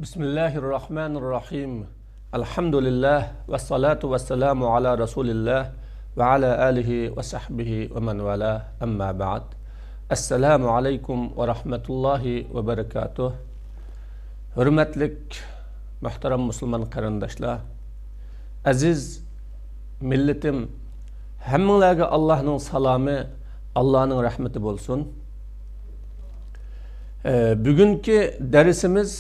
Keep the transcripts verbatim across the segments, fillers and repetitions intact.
بسم الله الرحمن الرحيم. الحمد لله والصلاة والسلام على رسول الله وعلى آله وصحبه ومن والاه، أما بعد. السلام عليكم ورحمة الله وبركاته. ھۆرمەتلىك، مۇھتەرەم مۇسۇلمان قېرىنداشلار، ئەزىز مىللىتىم، ھەممىڭلارغا ئاللاھنىڭ سالامى، ئاللاھنىڭ رەھمىتى بولسۇن. ئە، بۈگۈنكى دەرسىمىز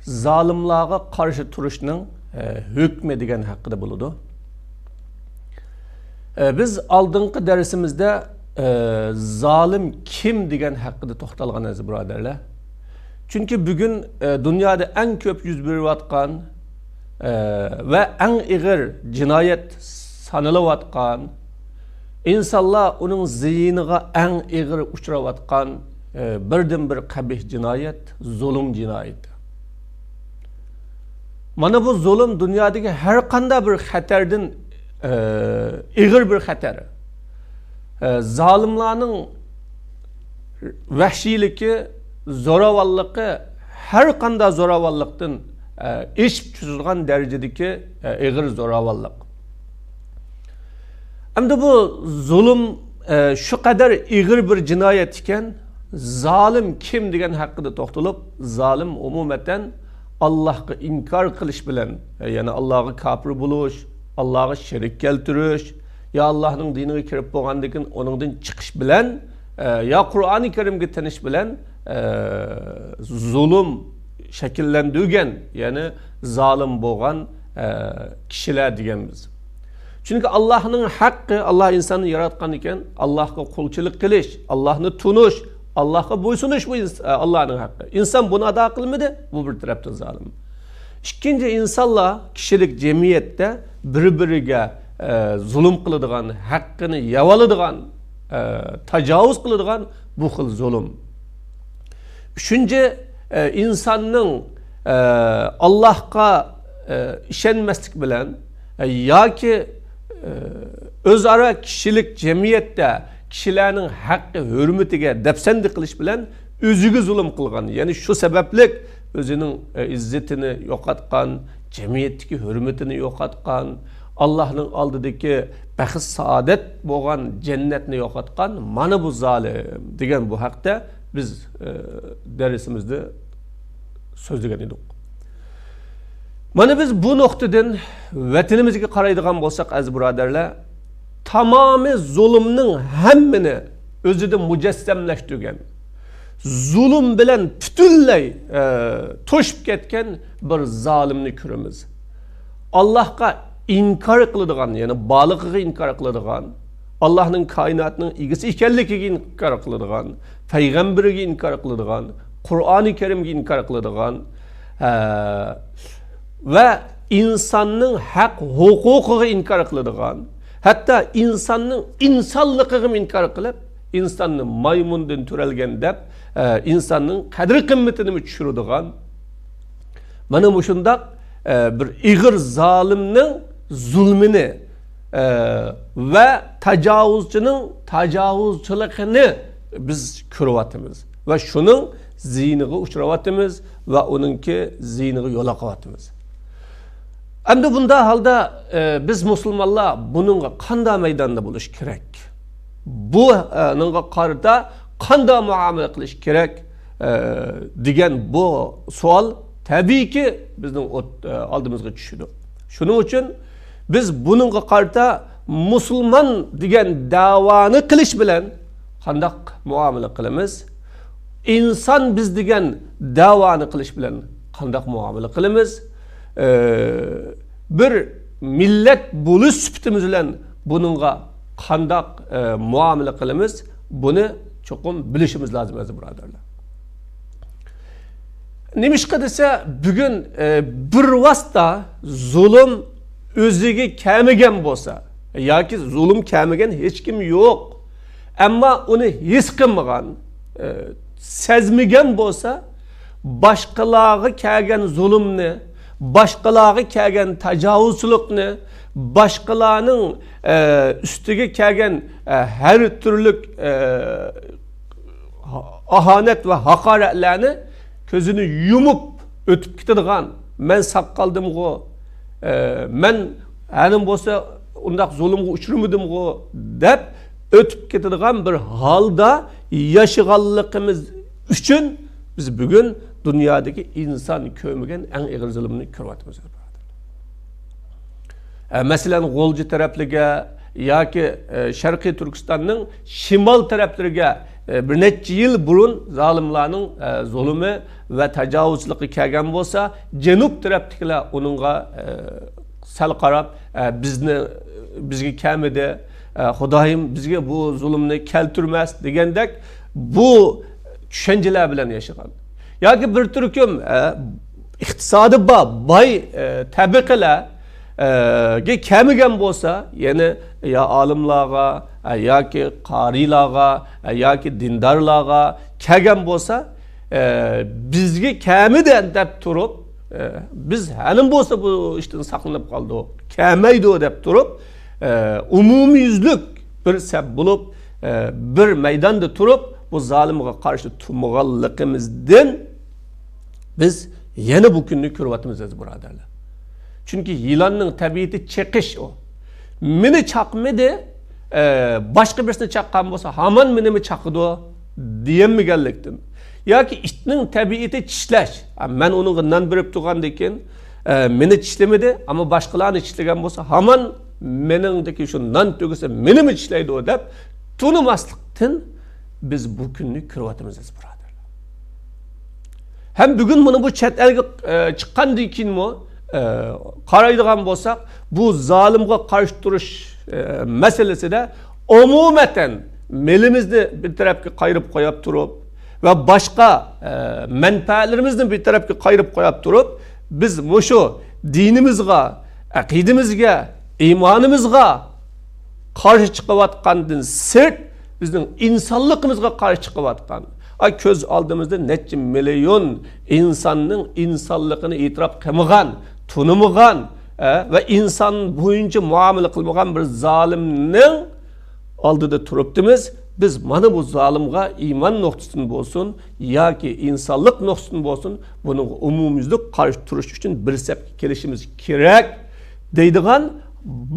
زالىملارغا قارشى تۇرۇشنىڭ، ئە، ھۆكمى دېگەن ھەققىدە بولىدۇ. ئە، بىز ئالدىنقى دەرسىمىزدە، ئە، زالىم كىم دېگەن ھەققىدە توختالغان ئەزىز بۇرادەرلەر. چۈنكى بۈگۈن، ئە، دۇنيادا ئەڭ كۆپ يۈز بېرىۋاتقان، ئە، ۋە ئەڭ ئېغىر جىنايەت سانىلىۋاتقان، ئىنسانلار ئۇنىڭ زىيىنىغا ئەڭ ئېغىر ئۇچراۋاتقان، ئە، بىردىنبىر قەبىھ جىنايەت، زۇلۇم جىنايىتى. مانا بۇ زۇلۇم دۇنيادىكى ھەر قانداق بىر خەتەردىن، ئە، ئېغىر بىر خەتەر. ئە، زالىملارنىڭ ۋەھشىيلىكى، زوراۋانلىقى ھەر قانداق زوراۋانلىقتىن، ئە، ئېشىپ چۈشىدىغان دەرىجىدىكى، ئە، ئېغىر زوراۋانلىق. ئەمدى بۇ زۇلۇم، ئە، شۇ قەدەر ئېغىر بىر جىنايەت ئىكەن، زالىم كىم دېگەن ھەققىدە توختىلىپ، زالىم ئومۇمەن ئاللاھقا ئىنكار قىلىش بىلەن، ئە، يەنى ئاللاھقا كاپىر بولۇش، ئاللاھقا شېرىك كەلتۈرۈش، يا ئاللاھنىڭ دىنىغا كىرىپ بولغاندىن كېيىن ئۇنىڭدىن چىقىش بىلەن، ئە، يا قۇرئانى كەرىمگە تىنىش بىلەن، ئە، زۇلۇم شەكىللەندۈرگەن، يەنى زالىم بولغان، ئە، كىشىلەر دېگەنمىز. چۈنكى ئاللاھنىڭ ھەققى، ئاللاھ ئىنساننى ياراتقان ئىكەن، ئاللاھقا قۇلچىلىق قىلىش، ئاللاھنى تونۇش، ئاللاھقا بويسۇنۇش بۇ ئىنس-، ئە، ئاللاھنىڭ ھەققى. ئىنسان بۇنى ئادا قىلمىدى، بۇ بىر تەرەپتىن زالىم. ئىككىنچى، ئىنسانلار كىشىلىك جەمئىيەتتە بىر-بىرىگە، ئە، زۇلۇم قىلىدىغان، ھەققىنى يەۋالىدىغان، ئە، تاجاۋۇز قىلىدىغان بۇ خىل زۇلۇم. ئۈچىنچى، ئە، ئىنساننىڭ، ئە، ئاللاھقا، ئە، ئىشەنمەسلىك بىلەن، ئە، ياكى، ئە، ئۆزئارا كىشىلىك جەمئىيەتتە كىشىلەرنىڭ ھەققى ھۆرمىتىگە دەپسەندە قىلىش بىلەن ئۆزىگە زۇلۇم قىلغان، يەنى شۇ سەۋەبلىك ئۆزىنىڭ، ئە، ئىززىتىنى يوقاتقان، جەمئىيەتتىكى ھۆرمىتىنى يوقاتقان، ئاللاھنىڭ ئالدىدىكى بەخت-سائادەت بولغان جەننەتنى يوقاتقان، مانا بۇ زالىم دېگەن بۇ ھەقتە بىز، ئە، دەرسىمىزدە سۆزلىگەن ئىدۇق. مانا بىز بۇ نۇقتىدىن ۋەتىنىمىزگە قارايدىغان بولساق، ئەزىز بۇرادەرلەر، تامامى زۇلۇمنىڭ ھەممىنى ئۆزىدە مۇجەسسەملەشتۈرگەن، زۇلۇم بىلەن پۈتۈنلەي، ئە، توشۇپ كەتكەن بىر زالىمنى كۆرىمىز. ئاللاھقا ئىنكار قىلىدىغان، يەنى بالىغىغا ئىنكار قىلىدىغان، ئاللاھنىڭ كائىناتنىڭ ئىگىسى ئىكەنلىكىگە ئىنكار قىلىدىغان، پەيغەمبىرىگە ئىنكار قىلىدىغان، قۇرئانى كەرىمگە ئىنكار قىلىدىغان، ھە، ۋە ئىنساننىڭ ھەق ھوقۇقىغا ئىنكار قىلىدىغان، ھەتتا ئىنساننىڭ ئىنسانلىقىغىمۇ ئىنكار قىلىپ، ئىنساننى مايمۇندىن تۆرەلگەن دەپ، ئە، ئىنساننىڭ قەدىر-قىممىتىنىمۇ چۈشۈرىدىغان، مانا مۇشۇنداق، ئە، بىر ئېغىر زالىمنىڭ زۇلمىنى، ئە، ۋە تاجاۋۇزچىنىڭ تاجاۋۇزچىلىقىنى بىز كۆرۈۋاتىمىز ۋە شۇنىڭ زىيىنىغا ئۇچراۋاتىمىز ۋە ئۇنىڭكى زىيىنىغا يولۇقۇۋاتىمىز. ئەمدى بۇنداق ھالدا، ئە، بىز مۇسۇلمانلار بۇنىڭغا قانداق مەيداندا بولۇش كېرەك؟ بۇنىڭغا قارىتا قانداق مۇئامىلە قىلىش كېرەك، ئە، دېگەن بۇ سوئال تەبىئىيكى بىزنىڭ ئوت-، ئە، ئالدىمىزغا چۈشىدۇ. شۇنىڭ ئۈچۈن بىز بۇنىڭغا قارىتا مۇسۇلمان دېگەن دەۋانى قىلىش بىلەن قانداق مۇئامىلە قىلىمىز؟ ئىنسان بىز دېگەن دەۋانى قىلىش بىلەن قانداق مۇئامىلە قىلىمىز؟ ئە، بىر مىللەت بولۇش سۈپىتىمىز بىلەن بۇنىڭغا قانداق، ئە، مۇئامىلە قىلىمىز؟ بۇنى چوقۇم بىلىشىمىز لازىم، ئەزىز بۇرادەرلەر. نېمىشقا دېسە، بۈگۈن، ئە، بىر ۋاسىتە زۇلۇم ئۆزىگە كەلمىگەن بولسا، ياكى زۇلۇم كەلمىگەن ھېچكىم يوق، ئەمما ئۇنى ھېس قىلمىغان، ئە، سەزمىگەن بولسا، باشقىلارغا كەلگەن زۇلۇمنى، باشقىلارغا كەلگەن تاجاۋۇزچىلىقنى، باشقىلارنىڭ، ئە، ئۈستىگە كەلگەن، ئە، ھەر تۈرلۈك، ئە، ئاھانەت ۋە ھاقارەتلەرنى كۆزىنى يۇمۇپ، ئۆتۈپ كېتىدىغان، مەن ساق قالدىمغۇ، ئە، مەن ھەنىم بولسا ئۇنداق زۇلۇمغا ئۇچرىمىدىمغۇ دەپ ئۆتۈپ كېتىدىغان بىر ھالدا ياشىغانلىقىمىز ئۈچۈن بىز بۈگۈن دۇنيادىكى ئىنسان كۆرمىگەن ئەڭ ئېغىر زۇلۇمنى كۆرۈۋاتىمىز. ئە، مەسىلەن، غۇلجا تەرەپلىرىگە ياكى، ئە، شەرقىي تۈركىستاننىڭ شىمال تەرەپلىرىگە، ئە، بىر نەچچە يىل بۇرۇن زالىملارنىڭ، ئە، زۇلۇمى ۋە تاجاۋۇزچىلىقى كەلگەن بولسا، جەنۇب تەرەپتىكىلەر ئۇنىڭغا، ئە، سەل قاراپ، ئە، بىزنى، بىزگە كەلمىدى، ئە، خۇدايىم بىزگە بۇ زۇلۇمنى كەلتۈرمەس دېگەندەك بۇ چۈشەنچىلەر بىلەن ياشىغان. ياكى بىر تۈركۈم، ئە، ئىقتىسادى بار، باي، ئە، تەبىقىلەر، ئە، گە كەلمىگەن بولسا، يەنى يا ئالىملارغا، ئە، ياكى قارىيلارغا، ئە، ياكى دىندارلارغا كەلگەن بولسا، ئە، بىزگە كەلمىدى دەپ تۇرۇپ، ئە، بىز ھەنىم بولسا بۇ ئىشتىن ساقلىنىپ قالدۇق، كەلمەيدۇ دەپ تۇرۇپ، ئە، ئومۇميۈزلۈك بىر سەپ بولۇپ، ئە، بىر مەيداندا تۇرۇپ، بۇ زالىمغا قارشى تۇرمىغانلىقىمىزدىن بىز يەنە بۇ كۈننى كۆرۈۋاتىمىز، ئەزىز بۇرادەرلەر. چۈنكى يىلاننىڭ تەبىئىتى چېقىش ئۇ. مېنى چاقمىدى، ئە، باشقا بىرسىنى چاققان بولسا، ھامان مېنىمۇ چاقىدۇ دېيەلمىگەنلىكتىن. ياكى ئىتنىڭ تەبىئىتى چىشلەش. ئە، مەن ئۇنىڭغا نان بېرىپ تۇرغاندىن كېيىن، ئە، مېنى چىشلىمىدى، ئەمما باشقىلارنى چىشلىگەن بولسا، ھامان مېنىڭدىكى شۇ نان تۆگىسى مېنىمۇ چىشلەيدۇ دەپ تونۇماسلىقتىن بىز بۇ كۈننى كۆرۈۋاتىمىز، ئەزىز بۇرادەرلەر. ھەم بۈگۈن مانا بۇ چەت ئەلگە، ئە، چىققاندىن كېيىنمۇ، ئە، قارايدىغان بولساق، بۇ زالىمغا قارشى تۇرۇش، ئە، مەسىلىسىدە ئومۇمەن مېلىمىزنى بىر تەرەپكە قايرىپ قويۇپ تۇرۇپ ۋە باشقا، ئە، مەنپەئەتلىرىمىزنى بىر تەرەپكە قايرىپ قويۇپ تۇرۇپ، بىز مۇشۇ دىنىمىزغا، ئەقىدىمىزگە، ئىمانىمىزغا قارشى چىقىۋاتقاندىن سىرت، بىزنىڭ ئىنسانلىقىمىزغا قارشى چىقىۋاتقان، ئا، كۆز ئالدىمىزدا نەچچە مىليون ئىنساننىڭ ئىنسانلىقىنى ئېتىراپ قىلمىغان، تونۇمىغان، ئە، ۋە ئىنسان بويىچە مۇئامىلە قىلمىغان بىر زالىمنىڭ ئالدىدا تۇرۇپتىمىز. بىز مانا بۇ زالىمغا ئىمان نۇقتىسىدىن بولسۇن ياكى ئىنسانلىق نۇقتىسىدىن بولسۇن، بۇنىڭغا ئومۇميۈزلۈك قارشى تۇرۇش ئۈچۈن بىر سەپكە كېلىشىمىز كېرەك دەيدىغان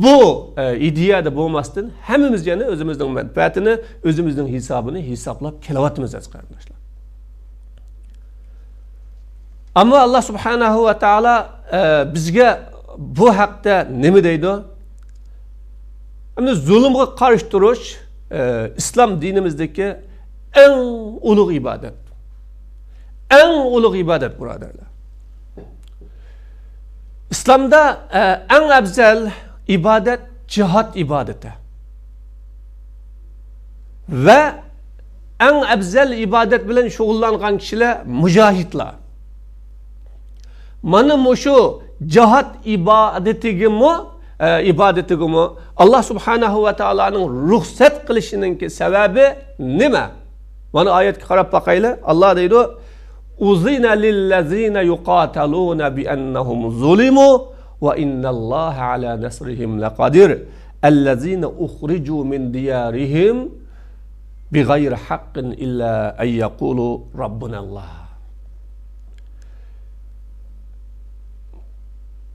بۇ، ئە، ئىدىيەدە بولماستىن، ھەممىمىز يەنە ئۆزىمىزنىڭ مەنپەئەتىنى، ئۆزىمىزنىڭ ھېسابىنى ھېسابلاپ كېلىۋاتىمىز، ئەزىز قېرىنداشلار. ئەمما ئاللا سۇبھانەھۇ ۋە تائالا، ئە، بىزگە بۇ ھەقتە نېمە دەيدۇ؟ ئەمدى زۇلۇمغا قارشى تۇرۇش، ئە، ئىسلام دىنىمىزدىكى ئەڭ ئۇلۇغ ئىبادەت. ئەڭ ئۇلۇغ ئىبادەت، بۇرادەرلەر. ئىسلامدا، ئە، ئەڭ ئەۋزەل ئىبادەت جىھاد ئىبادىتى. ۋە ئەڭ ئەۋزەل ئىبادەت بىلەن شۇغۇللانغان كىشىلەر مۇجاھىدلار. مانا مۇشۇ جىھاد ئىبادىتىگىمۇ، ئە، ئىبادىتىگىمۇ ئاللا سۇبھانەھۇ ۋە تائالانىڭ رۇخسەت قىلىشىنىڭكى سەۋەبى نېمە؟ مانا ئايەتكە قاراپ باقايلى. ئاللا دەيدۇ، أذن للذين يقاتلون بأنهم ظلموا وإن الله على نصرهم لقدير. الذين أخرجوا من ديارهم بغير حق إلا أن يقولوا ربنا الله.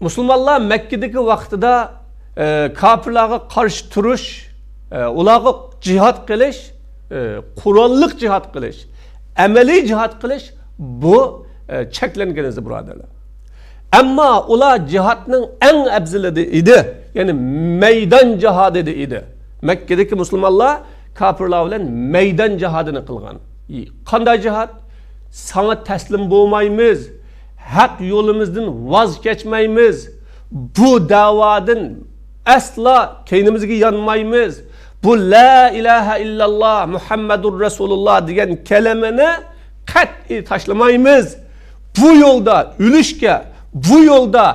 مۇسۇلمانلار مەككىدىكى ۋاقتىدا، ئە، كاپىرلارغا قارشى تۇرۇش، ئە، ئۇلارغا جىھاد قىلىش، ئە، قوراللىق جىھاد قىلىش، ئەمەلىي جىھاد قىلىش، بۇ، ئە، چەكلەنگەن ئىدى، بۇرادەرلەر. ئەمما ئۇلار جىھادنىڭ ئەڭ ئەۋزىلىدە ئىدى، يەنى مەيدان جىھادىدا ئىدى. مەككىدىكى مۇسۇلمانلار كاپىرلار بىلەن مەيدان جىھادىنى قىلغان. قانداق جىھاد؟ ساڭا تەسلىم بولمايمىز، ھەق يولىمىزدىن ۋاز كەچمەيمىز، بۇ دەۋادىن ئەسلا كەينىمىزگە يانمايمىز، بۇ لا ئىلاھە ئىللاللا مۇھەممەدۇر رەسۇلۇللا دېگەن كەلىمىنى قەتئىي تاشلىمايمىز. بۇ يولدا ئۆلۈشكە، بۇ يولدا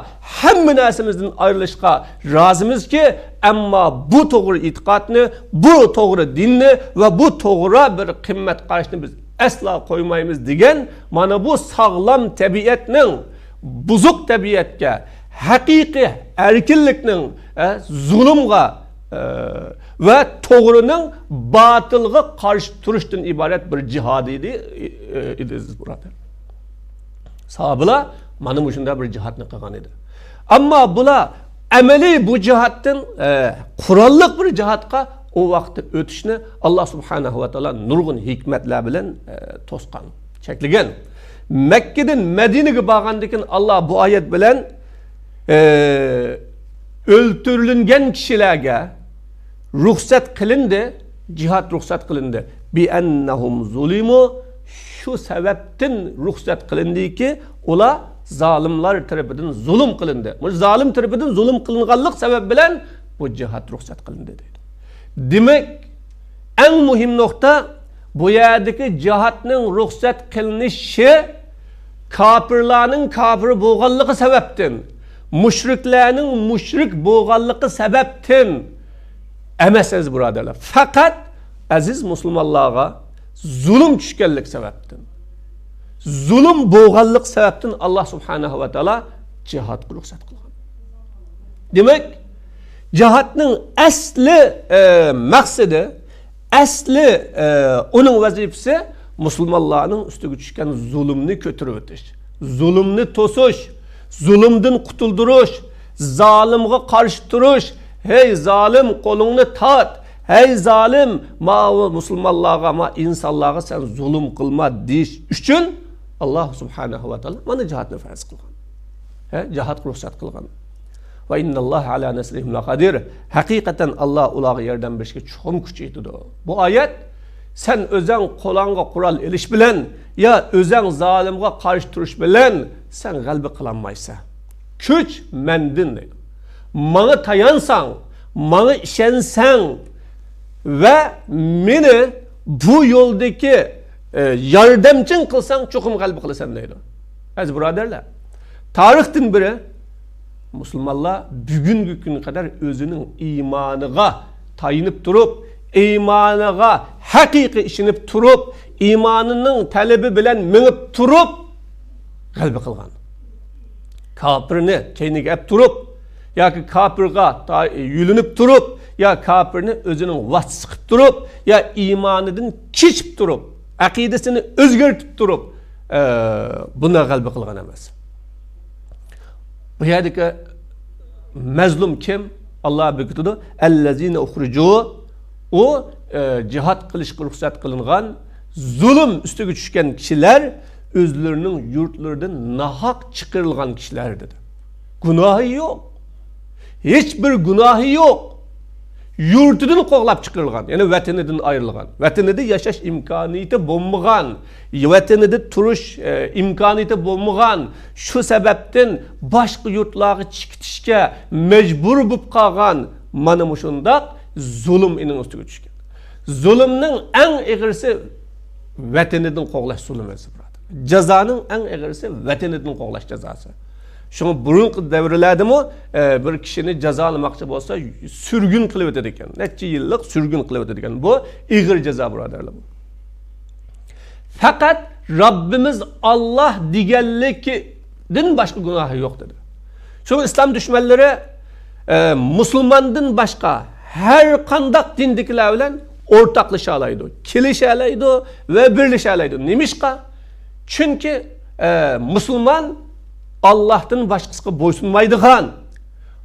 ھەممە نەرسىمىزدىن ئايرىلىشقا رازىمىزكى، ئەمما بۇ توغرا ئېتىقادنى، بۇ توغرا دىننى ۋە بۇ توغرا بىر قىممەت قاراشنى بىز ئەسلا قويمايمىز دېگەن مانا بۇ ساغلام تەبىئەتنىڭ بۇزۇق تەبىئەتكە، ھەقىقىي ئەركىنلىكنىڭ، ئە، زۇلۇمغا، ئە، ۋە توغرىنىڭ باتىلغا قارشى تۇرۇشتىن ئىبارەت بىر جىھاد ئىدى، ئە، ئىدى، ئەزىز بۇرادەر. ساھابىلار مانا مۇشۇنداق بىر جىھادنى قىلغان ئىدى. ئەمما بۇلار ئەمەلىي بۇ جىھادتىن، ئە، قوراللىق بىر جىھادقا ئۇ ۋاقىتتا ئۆتۈشنى ئاللا سۇبھانەھۇ ۋە تائالا نۇرغۇن ھېكمەتلەر بىلەن، ئە، توسقان، چەكلىگەن. مەككىدىن مەدىنىگە بارغاندىن كېيىن ئاللا بۇ ئايەت بىلەن، ئە، ئۆلتۈرۈلگەن كىشىلەرگە رۇخسەت قىلىندى، جىھاد رۇخسەت قىلىندى. بىئەننەھۇم زۇلىمۇ، شۇ سەۋەبتىن رۇخسەت قىلىندىكى، ئۇلار زالىملار تەرىپىدىن زۇلۇم قىلىندى. مۇشۇ زالىم تەرىپىدىن زۇلۇم قىلىنغانلىق سەۋەب بىلەن بۇ جىھاد رۇخسەت قىلىندى دەيدۇ. دېمەك، ئەڭ مۇھىم نۇقتا، بۇ يەردىكى جىھادنىڭ رۇخسەت قىلىنىشى كاپىرلارنىڭ كاپىر بولغانلىقى سەۋەبتىن، مۇشرىكلارنىڭ مۇشرىك بولغانلىقى سەۋەبتىن ئەمەس، ئەزىز بۇرادەرلەر. پەقەت ئەزىز مۇسۇلمانلارغا زۇلۇم چۈشكەنلىك سەۋەبتىن، زۇلۇم بولغانلىق سەۋەبتىن ئاللا سۇبھانەھۇ ۋە تائالا جىھادقا رۇخسەت قىلغان. دېمەك، جىھادنىڭ ئەسلى، ئە، مەقسىتى، ئەسلى، ئە، ئۇنىڭ ۋەزىپىسى مۇسۇلمانلارنىڭ ئۈستىگە چۈشكەن زۇلۇمنى كۆتۈرۈۋېتىش، زۇلۇمنى توسۇش، زۇلۇمدىن قۇتۇلدۇرۇش، زالىمغا قارشى تۇرۇش. ھەي زالىم، قولۇڭنى تارت! ھەي زالىم، ماۋۇ مۇسۇلمانلارغا، ما ئىنسانلارغا سەن زۇلۇم قىلما دېيىش ئۈچۈن ئاللا سۇبھانەھۇ ۋە تائالا مانا جىھادنى پەرز قىلغان. ھە، جىھادقا رۇخسەت قىلغان. ۋە ئىنناللاھە ئەلا نەسرىھىم لەقەدىر. ھەقىقەتەن ئاللا ئۇلارغا ياردەم بېرىشكە چوقۇم كۈچ يېتىدۇ. بۇ ئايەت، سەن ئۆزەڭ قولۇڭغا قورال ئېلىش بىلەن يا ئۆزەڭ زالىمغا قارشى تۇرۇش بىلەن سەن غەلىبە قىلالمايسەن. كۈچ مەندىن دەيدۇ. ماڭا تايانساڭ، ماڭا ئىشەنسەڭ ۋە مېنى بۇ يولدىكى، ئە، ياردەمچىڭ قىلساڭ، چوقۇم غەلىبە قىلىسەن دەيدۇ. ئەزىز بۇرادەرلەر، تارىختىن بېرى مۇسۇلمانلار بۈگۈنگى كۈنگە قەدەر ئۆزىنىڭ ئىمانىغا تايىنىپ تۇرۇپ، ئىمانىغا ھەقىقىي ئىشىنىپ تۇرۇپ، ئىمانىنىڭ تەلىپى بىلەن مېڭىپ تۇرۇپ غەلىبە قىلغان. كاپىرنى كەينىگە ئەپ تۇرۇپ، ياكى كاپىرغا تا-، يۆلىنىپ تۇرۇپ، يا كاپىرنى ئۆزىنىڭ ۋاسىتىسى قىلىپ تۇرۇپ، يا ئىمانىدىن كېچىپ تۇرۇپ، ئەقىدىسىنى ئۆزگەرتىپ تۇرۇپ، ئە، بۇنداق غەلىبە قىلغان ئەمەس. بۇ يەردىكى مەزلۇم كىم؟ ئاللا بېكىتىدۇ. ئەللەزىنە ئۇخرىجۇ. ئۇ، ئە، جىھاد قىلىشقا رۇخسەت قىلىنغان، زۇلۇم ئۈستىگە چۈشكەن كىشىلەر، ئۆزلىرىنىڭ يۇرتلىرىدىن ناھەق چىقىرىلغان كىشىلەر دېدى. گۇناھى يوق. ھېچ بىر گۇناھى يوق. يۇرتىدىن قوغلاپ چىقىرىلغان، يەنى ۋەتىنىدىن ئايرىلغان، ۋەتىنىدە ياشاش ئىمكانىيىتى بولمىغان، ۋەتىنىدە تۇرۇش، ئە، ئىمكانىيىتى بولمىغان، شۇ سەۋەبتىن باشقا يۇرتلارغا چىقىتىشكە مەجبۇر بولۇپ قالغان، مانا مۇشۇنداق زۇلۇم ئېنىڭ ئۈستىگە چۈشكەن. زۇلۇمنىڭ ئەڭ ئېغىرىسى ۋەتىنىدىن قوغلاش زۇلۇمى، ئەزىز بۇرادەر. جازانىڭ ئەڭ ئېغىرىسى ۋەتىنىدىن قوغلاش جازاسى. شۇڭا بۇرۇنقى دەۋرلەردىمۇ، ئە، بىر كىشىنى جازالىماقچى بولسا، سۈرگۈن قىلىۋېتىدىكەن. نەچچە يىللىق سۈرگۈن قىلىۋېتىدىكەن. بۇ ئېغىر جازا، بۇرادەرلەر. پەقەت رەببىمىز ئاللا دېگەنلىكىدىن باشقا گۇناھى يوق دېدى. شۇڭا ئىسلام دۈشمەنلىرى، ئە، مۇسۇلماندىن باشقا ھەر قانداق دىندىكىلەر بىلەن ئورتاقلىشالايدۇ، كېلىشەلەيدۇ ۋە بىرلىشەلەيدۇ. نېمىشقا؟ چۈنكى، ئە، مۇسۇلمان ئاللاھتىن باشقىسىغا بويسۇنمايدىغان،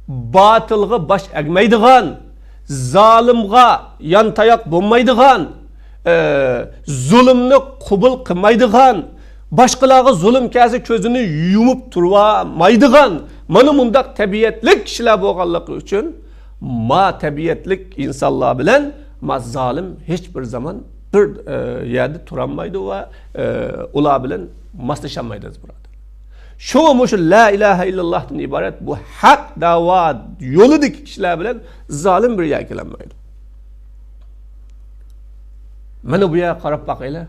باتىلغا باش ئەگمەيدىغان، زالىمغا يانتاياق بولمايدىغان، ئە، زۇلۇمنى قوبۇل قىلمايدىغان، باشقىلارغا زۇلۇم كەلسە كۆزىنى يۇمۇپ تۇرۇۋالمايدىغان، مانا مۇنداق تەبىئەتلىك كىشىلەر بولغانلىقى ئۈچۈن، ما تەبىئەتلىك ئىنسانلار بىلەن ما زالىم ھېچ بىر زامان بىر، ئە، يەردە تۇرالمايدۇ ۋە، ئە، ئۇلار بىلەن ماسلىشالمايدۇ، ئەزىز بۇرادەر. شۇڭا مۇشۇ لا ئىلاھە ئىللاللاھتىن ئىبارەت بۇ ھەق دەۋا يولىدىكى كىشىلەر بىلەن زالىم بىر يەرگە كېلەلمەيدۇ. مانا بۇ يەرگە قاراپ باقايلى.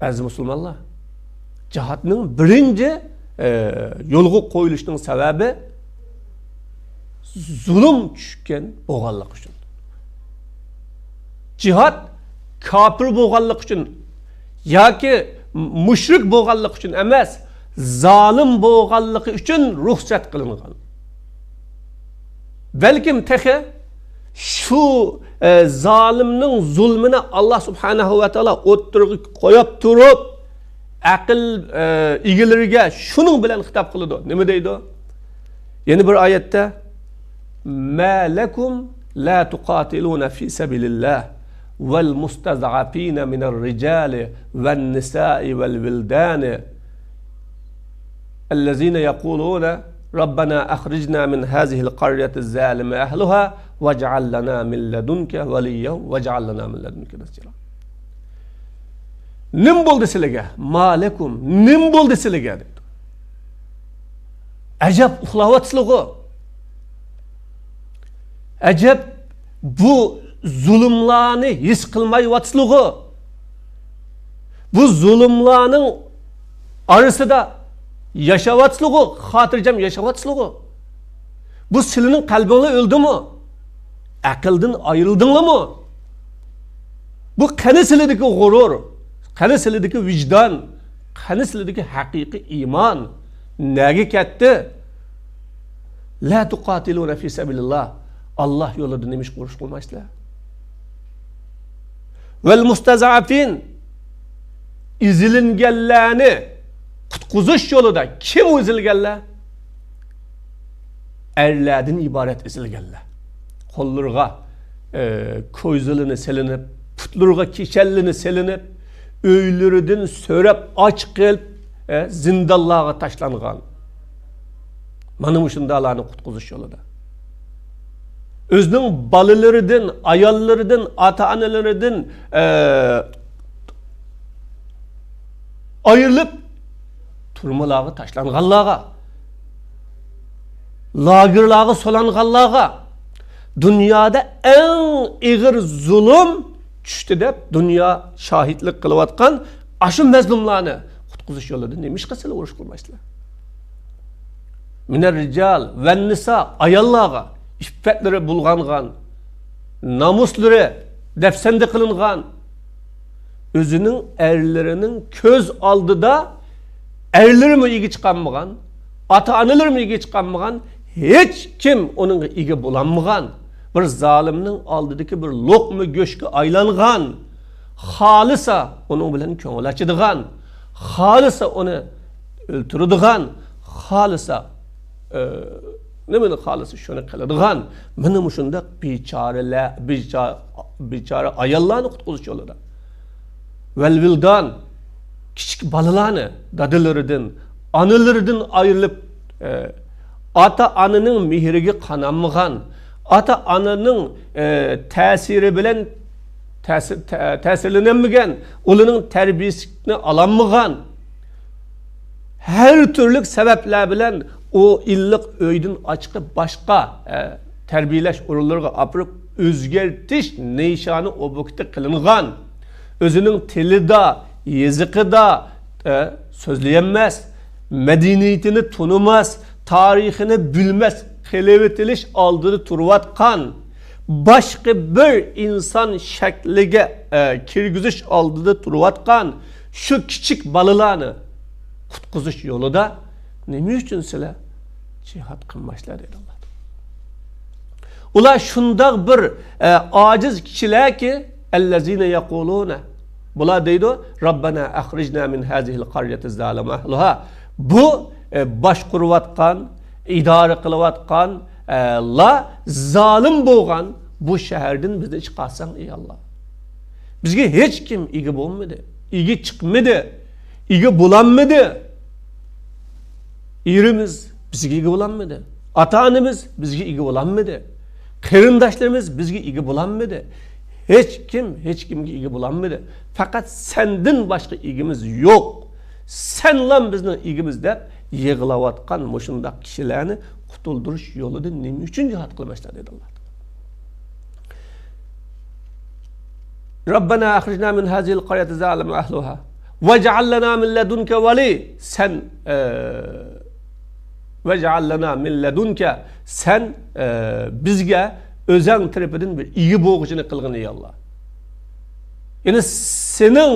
ئەزىز مۇسۇلمانلار، جىھادنىڭ بىرىنچى، ئە، يولغا قويۇلۇشنىڭ سەۋەبى زۇلۇم چۈشكەن بولغانلىقى ئۈچۈن. جىھاد كاپىر بولغانلىقى ئۈچۈن ياكى مۇشرىك بولغانلىقى ئۈچۈن ئەمەس، زالىم بولغانلىقى ئۈچۈن رۇخسەت قىلىنغان. بەلكىم تېخى شۇ، ئە، زالىمنىڭ زۇلمىنى ئاللا سۇبھانەھۇ ۋە تائالا ئوتتۇرىغا قويۇپ تۇرۇپ، ئەقىل، ئە، ئىگىلىرىگە شۇنىڭ بىلەن خىتاب قىلىدۇ. نېمە دەيدۇ؟ يەنە بىر ئايەتتە، ما لكم لا تقاتلون في سبيل الله والمستضعفين من الرجال والنساء والولدان الذين يقولون ربنا أخرجنا من هذه القرية الظالم أهلها واجعل لنا من لدنك وليا واجعل لنا من لدنك نصيرا. نېمە بولدى سىلىگە؟ ما لكم، نېمە بولدى سىلىگە دەيدۇ. ئەجەب ئۇخلاۋاتسىلىغۇ. ئەجەب بۇ زۇلۇملارنى ھېس قىلمايۋاتسىلىغۇ. بۇ زۇلۇملارنىڭ ئارىسىدا ياشاۋاتسىلىغۇ، خاتىرجەم ياشاۋاتسىلىغۇ. بۇ سىلىنىڭ قەلبىڭلار ئۆلدىمۇ؟ ئەقىلدىن ئايرىلدىڭلارمۇ؟ بۇ قېنى سىلىدىكى غۇرۇر؟ قېنى سىلىدىكى ۋىجدان؟ قېنى سىلىدىكى ھەقىقىي ئىمان؟ نەگە كەتتى؟ لا تقاتلون في سبيل الله. ئاللاھ يولىدا نېمىشقا ئۇرۇش قىلمايسىلەر؟ والمستضعفين، ئېزىلگەنلەرنى قۇتقۇزۇش يولىدا. كىم ئۇ ئېزىلگەنلەر؟ ئەرلەردىن ئىبارەت ئېزىلگەنلەر. قوللىرىغا، ئە، كويزىلىنى سېلىنىپ، پۇتلىرىغا كىشەنلىنى سېلىنىپ، ئۆيلىرىدىن سۆرەپ ئاچ قېلىپ، ئە، زىندانلارغا تاشلانغان. مانا مۇشۇنداقلارنى قۇتقۇزۇش يولىدا. ئۆزىنىڭ بالىلىرىدىن، ئاياللىرىدىن، ئاتا-ئانىلىرىدىن، ئە، ئايرىلىپ، تۈرمىلەرگە تاشلانغانلارغا، لاگېرلارغا سولانغانلارغا، دۇنيادا ئەڭ ئېغىر زۇلۇم چۈشتى دەپ دۇنيا شاھىتلىق قىلىۋاتقان ئاشۇ مەزلۇملارنى قۇتقۇزۇش يولىدا نېمىشقا سىلەر ئۇرۇش قىلمايسىلەر؟ من الرجال والنساء، ئاياللارغا ئىپپەتلىرى بۇلغانغان، نامۇسلىرى دەپسەندە قىلىنغان، ئۆزىنىڭ ئەرلىرىنىڭ كۆز ئالدىدا ئەرلىرىمۇ ئىگە چىقالمىغان، ئاتا-ئانىلىرىمۇ ئىگە چىقالمىغان، ھېچكىم ئۇنىڭغا ئىگە بولالمىغان، بىر زالىمنىڭ ئالدىدىكى بىر لوقما گۆشكە ئايلانغان، خالىسا ئۇنىڭ بىلەن كۆڭۈل ئاچىدىغان، خالىسا ئۇنى ئۆلتۈرىدىغان، خالىسا، ئە، نېمىنى خالىسا شۇنى قىلىدىغان، مانا مۇشۇنداق بىچارىلەر، بىچا-، بىچارە ئاياللارنى قۇتقۇزۇش يولىدا. والولدان، كىچىك بالىلارنى دادىلىرىدىن، ئانىلىرىدىن ئايرىلىپ، ئە، ئاتا-ئانىنىڭ مېھرىگە قانالمىغان، ئاتا-ئانىنىڭ، ئە، تەسىرى بىلەن تەسىر-، تە-، تەسىرلىنەلمىگەن، ئۇلارنىڭ تەربىيەسىنى ئالالمىغان، ھەر تۈرلۈك سەۋەبلەر بىلەن ئۇ ئىللىق ئۆيدىن ئاچىقىپ باشقا، ئە، تەربىيەلەش ئورۇنلىرىغا ئاپىرىپ ئۆزگەرتىش نىشانى ئوبيېكتى قىلىنغان، ئۆزىنىڭ تىلىدا، يېزىقىدا، ئە، سۆزلىيەلمەس، مەدەنىيىتىنى تونۇماس، تارىخىنى بىلمەس، قېلىۋېتىلىش ئالدىدا تۇرۇۋاتقان، باشقا بىر ئىنسان شەكلىگە، ئە، كىرگۈزۈش ئالدىدا تۇرۇۋاتقان شۇ كىچىك بالىلارنى قۇتقۇزۇش يولىدا نېمە ئۈچۈن سىلەر جىھاد قىلمايسىلەر دەيدۇ ئاللا. ئۇلار شۇنداق بىر، ئە، ئاجىز كىشىلەركى، الذين يقولون، بۇلار دەيدۇ، ربنا أخرجنا من هذه القرية الظالم أهلها. بۇ، ئە، باشقۇرۇۋاتقان، ئىدارە قىلىۋاتقان، ئە، لار زالىم بولغان بۇ شەھەردىن بىزنى چىقارساڭ، ئەي ئاللا. بىزگە ھېچكىم ئىگە بولمىدى، ئىگە چىقمىدى، ئىگە بولالمىدى. ئېرىمىز بىزگە ئىگە بولالمىدى. ئاتا-ئانىمىز بىزگە ئىگە بولالمىدى. قېرىنداشلىرىمىز بىزگە ئىگە بولالمىدى. ھېچكىم ھېچكىمگە ئىگە بولالمىدى. پەقەت سەندىن باشقا ئىگىمىز يوق. سەنلام بىزنىڭ ئىگىمىز دەپ يىغلاۋاتقان مۇشۇنداق كىشىلەرنى قۇتۇلدۇرۇش يولىدا نېمە ئۈچۈن جىھاد قىلمايسىلەر دەيدۇ ئاللا. ربنا أخرجنا من هذه القرية الظالم أهلها واجعل لنا من لدنك وليا. سەن، ئە، واجعل لنا من لدنك، سەن، ئە، بىزگە ئۆزەڭ تەرىپىدىن بىر ئىگە بولغۇچىنى قىلغىن، ئەي ئاللا. يەنى سېنىڭ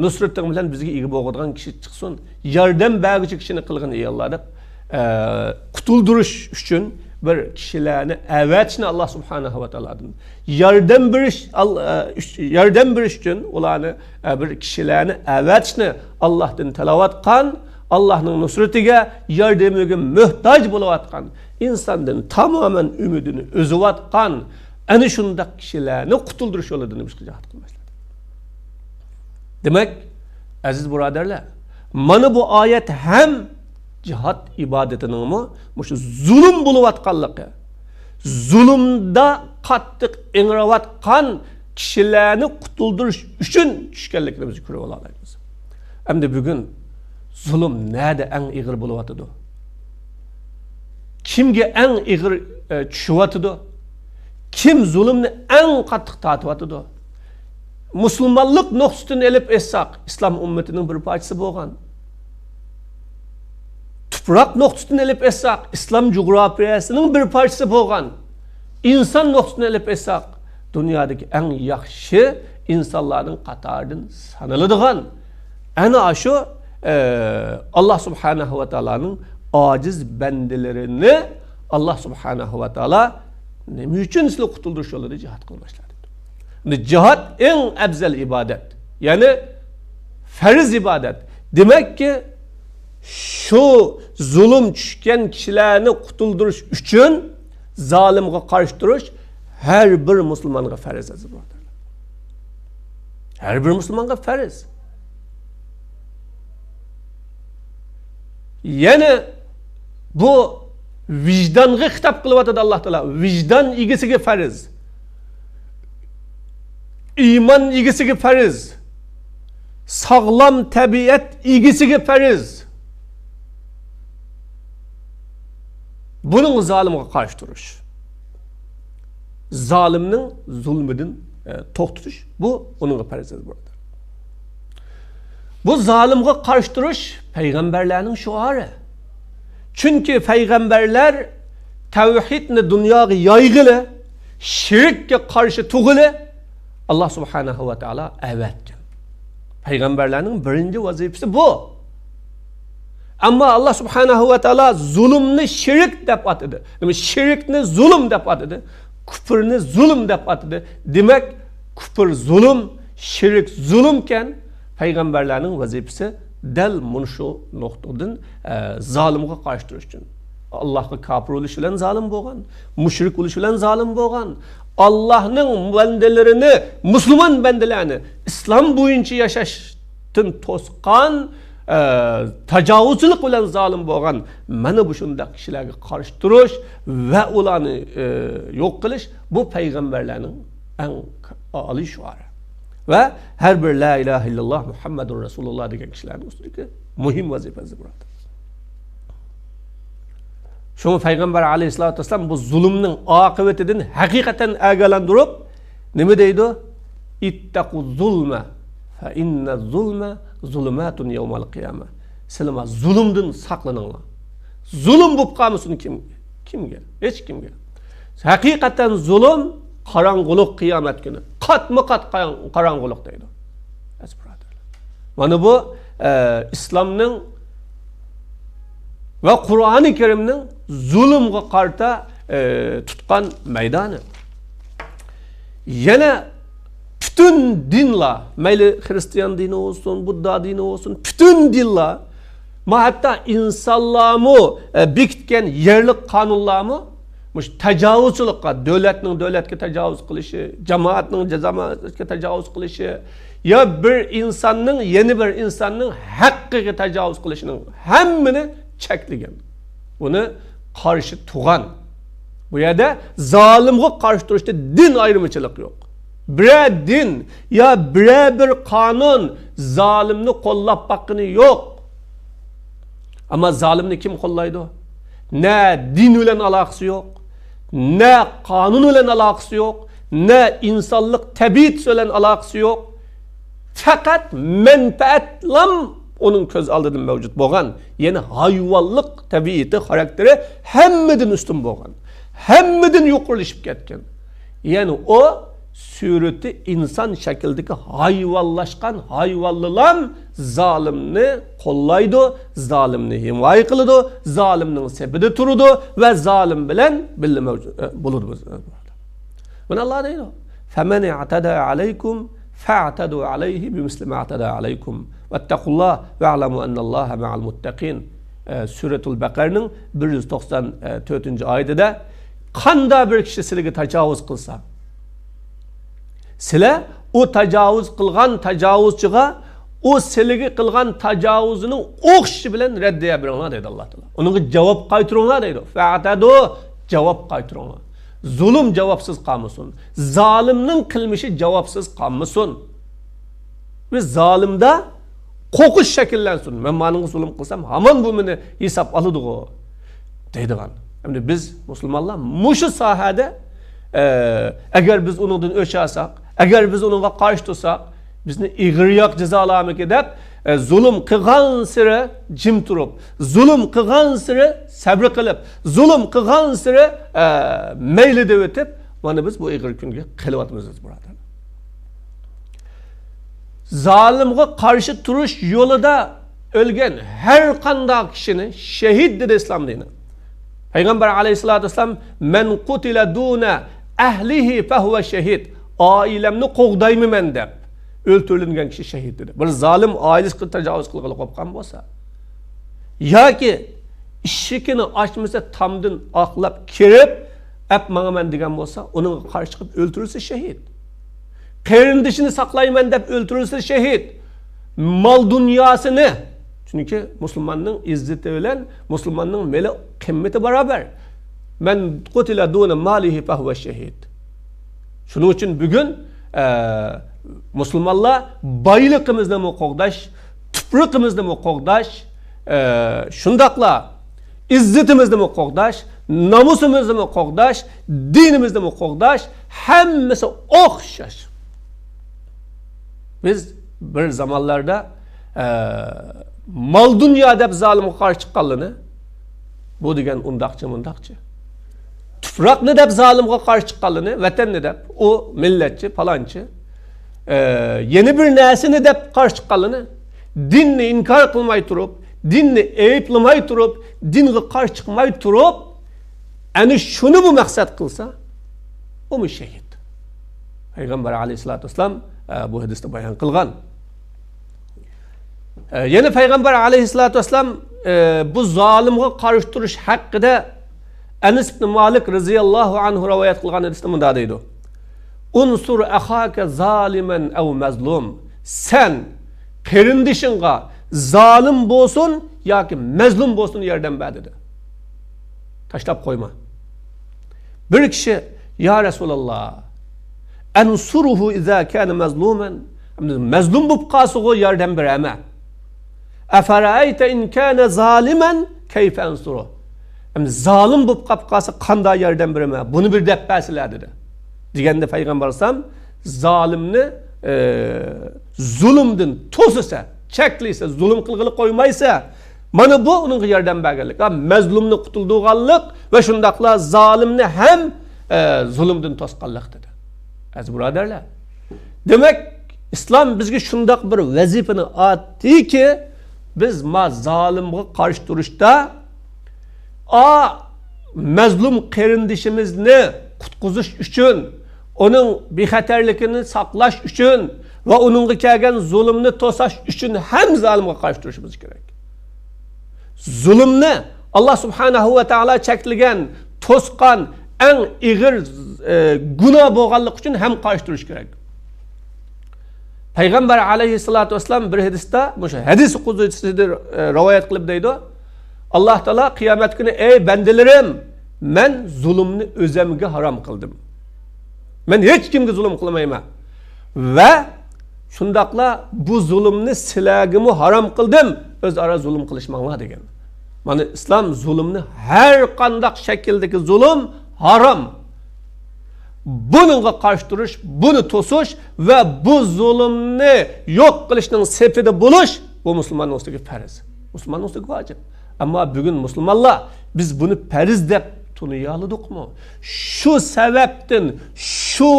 نۇسرىتىڭ بىلەن بىزگە ئىگە بولغۇدىغان كىشى چىقسۇن، ياردەم بەرگۈچى كىشىنى قىلغىن، ئەي ئاللا، دەپ، ئە، قۇتۇلدۇرۇش ئۈچۈن بىر كىشىلەرنى ئەۋەتىشنى ئاللا سۇبھانەھۇ ۋە تائالادىن، ياردەم بېرىش، ئال-، ئە، ئۈچ-، ياردەم بېرىش ئۈچۈن ئۇلارنى، ئە، بىر كىشىلەرنى ئەۋەتىشنى ئاللاھتىن تىلەۋاتقان، ئاللاھنىڭ نۇسرىتىگە، ياردىمىگە موھتاج بولۇۋاتقان، ئىنساندىن تامامەن ئۈمىدىنى ئۈزۈۋاتقان، ئەنە شۇنداق كىشىلەرنى قۇتۇلدۇرۇش يولىدا نېمىشقا جىھاد قىلمايسىلەر؟ دېمەك، ئەزىز بۇرادەرلەر، مانا بۇ ئايەت ھەم جىھاد ئىبادىتىنىڭمۇ مۇشۇ زۇلۇم بولۇۋاتقانلىقى، زۇلۇمدا قاتتىق ئىڭراۋاتقان كىشىلەرنى قۇتۇلدۇرۇش ئۈچۈن چۈشكەنلىكىنى بىز كۆرۈۋالالايمىز. ئەمدى بۈگۈن زۇلۇم نەدە ئەڭ ئېغىر بولۇۋاتىدۇ؟ كىمگە ئەڭ ئېغىر، ئە، چۈشۈۋاتىدۇ؟ كىم زۇلۇمنى ئەڭ قاتتىق تارتىۋاتىدۇ؟ مۇسۇلمانلىق نۇقتىسىدىن ئېلىپ ئېيتساق، ئىسلام ئۈممىتىنىڭ بىر پارچىسى بولغان. تۇپراق نۇقتىسىدىن ئېلىپ ئېيتساق، ئىسلام جۇغراپىيەسىنىڭ بىر پارچىسى بولغان. ئىنسان نۇقتىسىدىن ئېلىپ ئېيتساق، دۇنيادىكى ئەڭ ياخشى ئىنسانلارنىڭ قاتارىدىن سانىلىدىغان، ئەنە ئاشۇ، ئە، ئاللا سۇبھانەھۇ ۋە تائالانىڭ ئاجىز بەندىلىرىنى ئاللا سۇبھانەھۇ ۋە تائالا نېمە ئۈچۈن سىلەر قۇتۇلدۇرۇش يولىدا جىھاد قىلمايسىلەر دەپتۇ. ئەمدى جىھاد ئەڭ ئەپزەل ئىبادەت، يەنى پەرز ئىبادەت. دېمەككى، شۇ زۇلۇم چۈشكەن كىشىلەرنى قۇتۇلدۇرۇش ئۈچۈن زالىمغا قارشى تۇرۇش ھەر بىر مۇسۇلمانغا پەرز، ئەزىز بۇرادەرلەر. ھەر بىر مۇسۇلمانغا پەرز. يەنە بۇ ۋىجدانغا خىتاب قىلىۋاتىدۇ ئاللا تائالا. ۋىجدان ئىگىسىگە پەرز. ئىمان ئىگىسىگە پەرز. ساغلام تەبىئەت ئىگىسىگە پەرز. بۇنىڭ زالىمغا قارشى تۇرۇش. زالىمنىڭ زۇلمىدىن، ئە، توختىتىش. بۇ ئۇنىڭغا پەرز، ئەزىز بۇرادەر. بۇ زالىمغا قارشى تۇرۇش پەيغەمبەرلەرنىڭ شوئارى. چۈنكى پەيغەمبەرلەر تەۋھىدنى دۇنياغا يايغىلى، شىرككە قارشى تۇغىلى ئاللا سۇبھانەھۇ ۋە تائالا ئەۋەتكەن. پەيغەمبەرلەرنىڭ بىرىنچى ۋەزىپىسى بۇ. ئەمما ئاللا سۇبھانەھۇ ۋە تائالا زۇلۇمنى شىرك دەپ ئاتىدى. نېمە، شىركنى زۇلۇم دەپ ئاتىدى. كۇپرنى زۇلۇم دەپ ئاتىدى. دېمەك، كۇپر زۇلۇم، شىرك زۇلۇمكەن، پەيغەمبەرلەرنىڭ ۋەزىپىسى دەل مۇنۇ شۇ نۇقتىدىن، ئە، زالىمغا قارشى تۇرۇش ئۈچۈن. ئاللاھقا كاپىر بولۇش بىلەن زالىم بولغان، مۇشرىك بولۇش بىلەن زالىم بولغان، ئاللاھنىڭ بەندىلىرىنى، مۇسۇلمان بەندىلەرنى ئىسلام بويىچە ياشاشتىن توسقان، ئە، تاجاۋۇزچىلىق بىلەن زالىم بولغان، مانا بۇ شۇنداق كىشىلەرگە قارشى تۇرۇش ۋە ئۇلارنى، ئە، يوق قىلىش، بۇ پەيغەمبەرلەرنىڭ ئەڭ ئالىي شوئارى. ۋە ھەر بىر لا ئىلاھە ئىللاللا مۇھەممەدۇر رەسۇلۇللا دېگەن كىشىلەرنىڭ ئۈستىدىكى مۇھىم ۋەزىپىسى، بۇرادەر. شۇڭا پەيغەمبەر ئەلەيھىسسالاتۇ ۋەسسالام بۇ زۇلۇمنىڭ ئاقىۋىتىدىن ھەقىقەتەن ئاگاھلاندۇرۇپ، نېمە دەيدۇ؟ «ئىتتەقۇ زۇلمە، فە ئىننە زۇلمە زۇلۇماتۇن يەۋمەل قىيامە.» سىلەر زۇلۇمدىن ساقلىنىڭلار. زۇلۇم بولۇپ قالمىسۇن كىم، كىمگە؟ ھېچ كىمگە. ھەقىقەتەن زۇلۇم قاراڭغۇلۇق قىيامەت كۈنى. قاتمۇ قات قاراڭ-، قاراڭغۇلۇق دەيدۇ. ئەزىز بۇرادەرلەر. مانا بۇ، ئە، ئىسلامنىڭ ۋە قۇرئانى كەرىمنىڭ زۇلۇمغا قارىتا، ئە، تۇتقان مەيدانى. يەنە پۈتۈن دىنلار، مەيلى خىرىستىيان دىنى بولسۇن، بۇددا دىنى بولسۇن، پۈتۈن دىنلار، ما ھەتتا ئىنسانلارمۇ، ئە، بېكىتكەن يەرلىك قانۇنلارمۇ مۇشۇ تاجاۋۇزچىلىققا، دۆلەتنىڭ دۆلەتكە تاجاۋۇز قىلىشى، جامائەتنىڭ جامائەتكە تاجاۋۇز قىلىشى، يا بىر ئىنساننىڭ يەنە بىر ئىنساننىڭ ھەققىگە تاجاۋۇز قىلىشىنىڭ ھەممىنى چەكلىگەن. بۇنى قارشى تۇرغان. بۇ يەردە زالىمغا قارشى تۇرۇشتا دىن ئايرىمىچىلىقى يوق. بىرەر دىن يا بىرەر بىر قانۇن زالىمنى قوللاپ باققىنى يوق. ئەمما زالىمنى كىم قوللايدۇ؟ نە دىن بىلەن ئالاقىسى يوق، نە قانۇن بىلەن ئالاقىسى يوق، نە ئىنسانلىق تەبىئىتى بىلەن ئالاقىسى يوق. پەقەت مەنپەئەتلام ئۇنىڭ كۆز ئالدىدا مەۋجۇت بولغان، يەنى ھايۋانلىق تەبىئىتى، خاراكتېرى ھەممىدىن ئۈستۈن بولغان، ھەممىدىن يۇقىرىلىشىپ كەتكەن. يەنى ئۇ سۈرىتى ئىنسان شەكلىدىكى ھايۋانلاشقان ھايۋانلىلام زالىمنى قوللايدۇ، زالىمنى ھىمايە قىلىدۇ، زالىمنىڭ سېپىدە تۇرىدۇ ۋە زالىم بىلەن بىللە مەۋجۇ-، ئە، بولىدۇ. مانا ئاللا دەيدۇ، فَمَنِ اعْتَدَى عَلَيْكُمْ فَاعْتَدُوا عَلَيْهِ بِمِثْلِ مَا اعْتَدَى عَلَيْكُمْ وَاتَّقُوا اللَّهَ وَاعْلَمُوا أَنَّ اللَّهَ مَعَ الْمُتَّقِينَ. ئە، سۈرەتۇل بەقەرنىڭ بىر يۈز توقسان تۆتىنچى ئايىتىدە، قاندا بىر كىشى سىلىگە تاجاۋۇز قىلسا، سىلەر ئۇ تاجاۋۇز قىلغان تاجاۋۇزچىغا ئۇ سىلىگە قىلغان تاجاۋۇزىنىڭ ئوخشىشى بىلەن رەددىيە بېرىڭلار دەيدۇ ئاللا تائالا. ئۇنىڭغا جاۋاب قايتۇرۇڭلار دەيدۇ. فەتەدۇ، جاۋاب قايتۇرۇڭلار. زۇلۇم جاۋابسىز قالمىسۇن. زالىمنىڭ قىلمىشى جاۋابسىز قالمىسۇن. بىز زالىمدا قورقۇش شەكىللەنسۇن. مەن مانىڭغا زۇلۇم قىلسام، ھامان بۇ مېنى ھېساب ئالىدىغۇ، دەيدىغان. ئەمدى بىز مۇسۇلمانلار مۇشۇ ساھەدە، ئە، ئەگەر بىز ئۇنىڭدىن ئۆچ ئالساق، ئەگەر بىز ئۇنىڭغا قارشى تۇرساق، بىزنى ئېغىرراق جازالارمىكى دەپ، ئە، زۇلۇم قىلغانسېرى جىم تۇرۇپ، زۇلۇم قىلغانسېرى سەبرى قىلىپ، زۇلۇم قىلغانسېرى، ئە، مەيلى دەۋېتىپ، مانا بىز بۇ ئېغىر كۈنگە قېلىۋاتىمىز، ئەزىز بۇرادەرلەر. زالىمغا قارشى تۇرۇش يولىدا ئۆلگەن ھەر قانداق كىشىنى شېھىت دېدى ئىسلام دىنى. پەيغەمبەر ئەلەيھىسسالاتۇ ۋەسسالام، مەن قۇتىلە دۇنە ئەھلىھى فەھۇۋە شەھىد، ئائىلەمنى قوغدايمەن دەپ ئۆلتۈرۈلگەن كىشى شېھىت دېدى. بىر زالىم ئائىلىسىگە تاجاۋۇز قىلغىلى قوپقان بولسا ياكى ئىشىكىنى ئاچمىسا تامدىن ئاقلاپ كىرىپ، ئەپ ماڭىمەن دېگەن بولسا، ئۇنىڭغا قارشى چىقىپ ئۆلتۈرۈلسە شېھىت. قېرىندىشىنى ساقلايمەن دەپ ئۆلتۈرۈلسە شېھىت. مال دۇنياسىنى، چۈنكى مۇسۇلماننىڭ ئىززىتى بىلەن مۇسۇلماننىڭ مېلى قىممىتى باراۋەر. مەن قۇتىلە دۇنە مالىھى فەھۇۋە شەھىد. شۇنىڭ ئۈچۈن بۈگۈن، ئە، مۇسۇلمانلار بايلىقىمىزنىمۇ قوغداش، تۇپرىقىمىزنىمۇ قوغداش، ئە، شۇنداقلا ئىززىتىمىزنىمۇ قوغداش، نامۇسىمىزنىمۇ قوغداش، دىنىمىزنىمۇ قوغداش، ھەممىسى ئوخشاش. بىز بىر زامانلاردا، ئە، مال دۇنيا دەپ زالىمغا قارشى چىققانلىرىنى، بۇ دېگەن ئۇنداقچى، مۇنداقچى. تۇپراقنى دەپ زالىمغا قارشى چىققانلىرىنى، ۋەتەننى دەپ، ئۇ مىللەتچى، پالانچى. ئە، يەنە بىر نەرسىنى دەپ قارشى چىققانلىرىنى، دىننى ئىنكار قىلماي تۇرۇپ، دىننى ئەيىبلىمەي تۇرۇپ، دىنغا قارشى چىقماي تۇرۇپ، ئەنە شۇنىمۇ مەقسەت قىلسا، ئۇمۇ شېھىت. پەيغەمبەر ئەلەيھىسسالاتۇ ۋەسسالام، ئە، بۇ ھەدىستە بايان قىلغان. ئە، يەنە پەيغەمبەر ئەلەيھىسسالاتۇ ۋەسسالام، ئە، بۇ زالىمغا قارشى تۇرۇش ھەققىدە ئەنەس ئىبن مالىك رەزىياللاھۇ ئەنھۇ رىۋايەت قىلغان ھەدىستە مۇنداق دەيدۇ: ئۇنسۇر ئەخاكە زالىمەن ئەۋ مەزلۇم. سەن قېرىندىشىڭغا زالىم بولسۇن ياكى مەزلۇم بولسۇن ياردەم بەر دېدى. تاشلاپ قويما. بىر كىشى، يا رەسۇلاللا، ئەنسۇرۇھۇ ئىزا كانە مەزلۇمەن. مەزلۇم بولۇپ قالسىغۇ ياردەم بېرەمە. ئەفەرەئەيتە ئىن كانە زالىمەن كەيفە ئەنسۇرۇھ. ئەمدى زالىم بولۇپ قاپ قالسا قانداق ياردەم بېرىمەن؟ بۇنى بىر دەپ بەرسىلە دېدى. دېگەندە پەيغەمبەر ئەلەيھىسسالام زالىمنى، ئە، زۇلۇمدىن توسىسە، چەكلىسە، زۇلۇم قىلغىلى قويمايسا، مانا بۇ ئۇنىڭغا ياردەم بەرگەنلىك. ھا، مەزلۇمنى قۇتۇلدۇرغانلىق ۋە شۇنداقلا زالىمنى ھەم، ئە، زۇلۇمدىن توسقانلىق دېدى. ئەزىز بۇرادەرلەر، دېمەك، ئىسلام بىزگە شۇنداق بىر ۋەزىپىنى ئاتتىكى، بىز ما زالىمغا قارشى تۇرۇشتا، ئا، مەزلۇم قېرىندىشىمىزنى قۇتقۇزۇش ئۈچۈن، ئۇنىڭ بىخەتەرلىكىنى ساقلاش ئۈچۈن ۋە ئۇنىڭغا كەلگەن زۇلۇمنى توساش ئۈچۈن ھەم زالىمغا قارشى تۇرۇشىمىز كېرەك. زۇلۇمنى ئاللا سۇبھانەھۇ ۋە تائالا چەكلىگەن، توسقان، ئەڭ ئېغىر، ئە، گۇناھ بولغانلىقى ئۈچۈن ھەم قارشى تۇرۇش كېرەك. پەيغەمبەر ئەلەيھىسسالاتۇ ۋەسسالام بىر ھەدىستە، مۇشۇ ھەدىس قۇدسىدا، ئە، رىۋايەت قىلىپ دەيدۇ، ئاللا تائالا قىيامەت كۈنى، ئەي بەندىلىرىم، مەن زۇلۇمنى ئۆزەمگە ھارام قىلدىم. مەن ھېچ كىمگە زۇلۇم قىلمايمەن. ۋە شۇنداقلا بۇ زۇلۇمنى سىلەرگىمۇ ھارام قىلدىم، ئۆزئارا زۇلۇم قىلىشماڭلار دېگەن. مانا ئىسلام زۇلۇمنى ھەر قانداق شەكىلدىكى زۇلۇم ھارام. بۇنىڭغا قارشى تۇرۇش، بۇنى توسۇش ۋە بۇ زۇلۇمنى يوق قىلىشنىڭ سېپىدە بولۇش، بۇ مۇسۇلماننىڭ ئۈستىگە پەرز. مۇسۇلماننىڭ ئۈستىگە ۋاجىپ. ئەمما بۈگۈن مۇسۇلمانلار، بىز بۇنى پەرز دەپ تونۇيالىدۇقمۇ؟ شۇ سەۋەبتىن، شۇ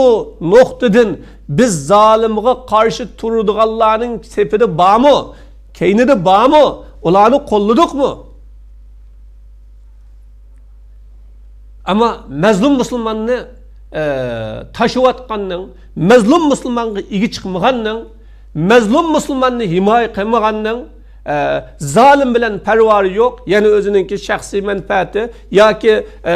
نۇقتىدىن بىز زالىمغا قارشى تۇرىدىغانلارنىڭ سېپىدە بارمۇ؟ كەينىدە بارمۇ؟ ئۇلارنى قوللىدۇقمۇ؟ ئەمما مەزلۇم مۇسۇلماننى، ئە، تاشلىۋاتقاننىڭ، مەزلۇم مۇسۇلمانغا ئىگە چىقمىغاننىڭ، مەزلۇم مۇسۇلماننى ھىمايە قىلمىغاننىڭ، ئە، زالىم بىلەن پەرۋايى يوق، يەنە ئۆزىنىڭكى شەخسىي مەنپەئەتى ياكى، ئە،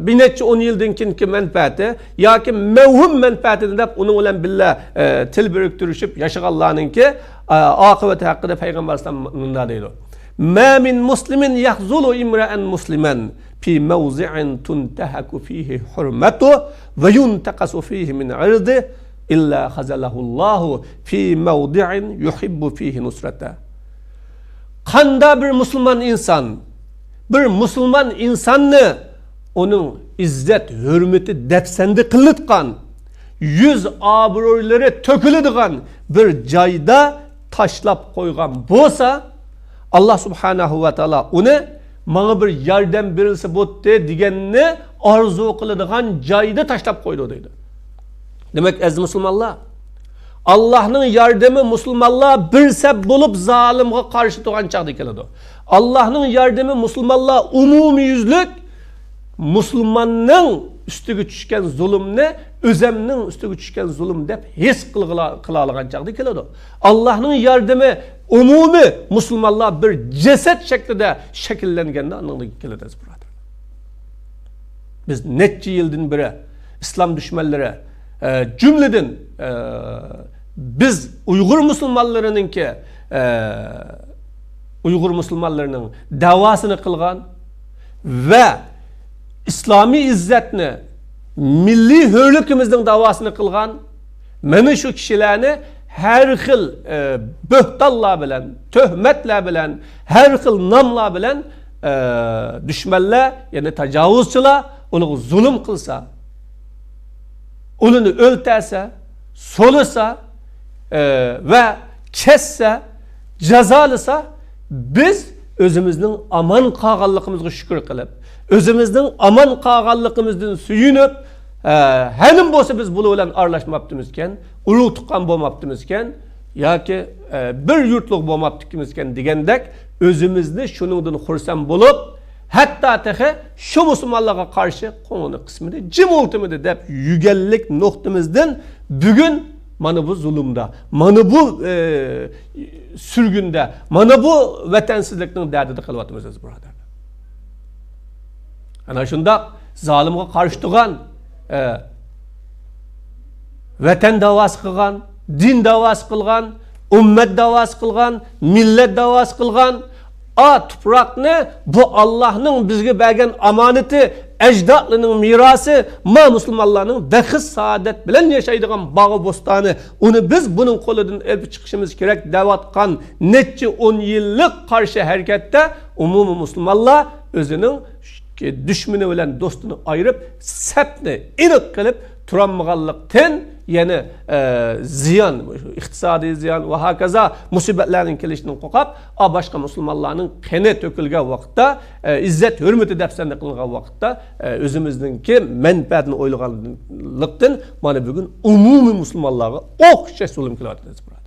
بىر نەچچە ئون يىلدىن كېيىنكى مەنپەئەتى ياكى مەۋھۇم مەنپەئەتىنى دەپ ئۇنىڭ بىلەن بىللە، ئە، تىل بىرىكتۈرۈشۈپ ياشىغانلارنىڭكى، ئە، ئاقىۋىتى ھەققىدە پەيغەمبەر ئەلەيھىسسالام مۇنداق دەيدۇ: ما من مسلم يخذل امرأ مسلما في موضع تنتهك فيه حرمته وينتقص فيه من عرضه إلا خذله الله في موضع يحب فيه نصرته. قاندا بىر مۇسۇلمان ئىنسان، بىر مۇسۇلمان ئىنساننى ئۇنىڭ ئىززەت ھۆرمىتى دەپسەندە قىلىنىدىغان، يۈز ئابرۇيلىرى تۆكۈلىدىغان بىر جايدا تاشلاپ قويغان بولسا، ئاللا سۇبھانەھۇ ۋە تائالا ئۇنى ماڭا بىر ياردەم بېرىلسە بوپتۇ دېگەننى ئارزۇ قىلىدىغان جايدا تاشلاپ قويىدۇ دەيدۇ. دېمەك، ئەزىز مۇسۇلمانلار، ئاللانىڭ ياردىمى مۇسۇلمانلار بىر سەپ بولۇپ زالىمغا قارشى تۇرغان چاغدا كېلىدۇ. ئاللانىڭ ياردىمى مۇسۇلمانلار ئومۇميۈزلۈك مۇسۇلماننىڭ ئۈستىگە چۈشكەن زۇلۇمنى ئۆزەمنىڭ ئۈستىگە چۈشكەن زۇلۇم دەپ ھېس قىلغىلا-، قىلالىغان چاغدا كېلىدۇ. ئاللانىڭ ياردىمى ئومۇمىي مۇسۇلمانلار بىر جەسەت شەكلىدە شەكىللەنگەندە ئاندىن كېلىدۇ، ئەزىز بۇرادەر. بىز نەچچە يىلدىن بېرى ئىسلام دۈشمەنلىرى، ئە، جۈملىدىن، ئە، بىز ئۇيغۇر مۇسۇلمانلىرىنىڭكى، ئە، ئۇيغۇر مۇسۇلمانلىرىنىڭ دەۋاسىنى قىلغان ۋە ئىسلامىي ئىززەتنى، مىللىي ھۆرلۈكىمىزنىڭ دەۋاسىنى قىلغان مانا شۇ كىشىلەرنى ھەر خىل، ئە، بۆھتانلار بىلەن، تۆھمەتلەر بىلەن، ھەر خىل ناملار بىلەن، ئە، دۈشمەنلەر، يەنى تاجاۋۇزچىلار ئۇنىڭغا زۇلۇم قىلسا، ئۇلىنى ئۆلتەرسە، سولىسا، ئە، ۋە كەسسە، جازالىسا، بىز ئۆزىمىزنىڭ ئامان قالغانلىقىمىزغا شۈكۈر قىلىپ، ئۆزىمىزنىڭ ئامان قالغانلىقىمىزدىن سۆيۈنۈپ، ئە، ھېلىمۇ بولسا بىز بۇلار بىلەن ئارىلاشماپتىمىزكەن، ئۇرۇق تۇغقان بولماپتىمىزكەن ياكى، ئە، بىر يۇرتلۇق بولماپتىكىمىزكەن دېگەندەك، ئۆزىمىزنى شۇنىڭدىن خۇرسەن بولۇپ، ھەتتا تېخى شۇ مۇسۇلمانلارغا قارشى قوڭىنى قىسمىدى، جىم ئولتۇرمىدى دەپ يۈگەنلىك نۇقتىمىزدىن بۈگۈن مانا بۇ زۇلۇمدا، مانا بۇ، ئە، سۈرگۈندە، مانا بۇ ۋەتەنسىزلىكنىڭ دەردىدە قېلىۋاتىمىز، ئەزىز بۇرادەرلەر. ئەنە شۇنداق زالىمغا قارشى تۇرغان، ئە، ۋەتەن داۋاسى قىلغان، دىن داۋاسى قىلغان، ئۈممەت داۋاسى قىلغان، مىللەت داۋاسى قىلغان، ئا، تۇپراقنى، بۇ ئاللانىڭ بىزگە بەرگەن ئامانىتى، ئەجدادلىرىنىڭ مىراسى، ما مۇسۇلمانلارنىڭ بەخت سائادەت بىلەن ياشايدىغان باغۇ بوستانى، ئۇنى بىز بۇنىڭ قولىدىن ئېلىپ چىقىشىمىز كېرەك دەۋاتقان نەچچە ئون يىللىق قارشى ھەرىكەتتە ئومۇمىي مۇسۇلمانلار ئۆزىنىڭ دۈشمىنى بىلەن دوستىنى ئايرىپ، سەپنى ئېنىق قىلىپ تۇرالمىغانلىقتىن، يەنە، ئە، زىيان، ئىقتىسادىي زىيان ۋە ھاكازا مۇسىبەتلەرنىڭ كېلىشىدىن قورقۇپ، ئا، باشقا مۇسۇلمانلارنىڭ قېنى تۆكۈلگەن ۋاقىتتا، ئە، ئىززەت ھۆرمىتى دەپسەندە قىلىنغان ۋاقىتتا، ئە، ئۆزىمىزنىڭكى مەنپەئەتىنى ئويلىغانلىقتىن، مانا بۈگۈن ئومۇمىي مۇسۇلمانلارغا ئوخشاش زۇلۇم كېلىۋاتىدۇ، ئەزىز بۇرادەر.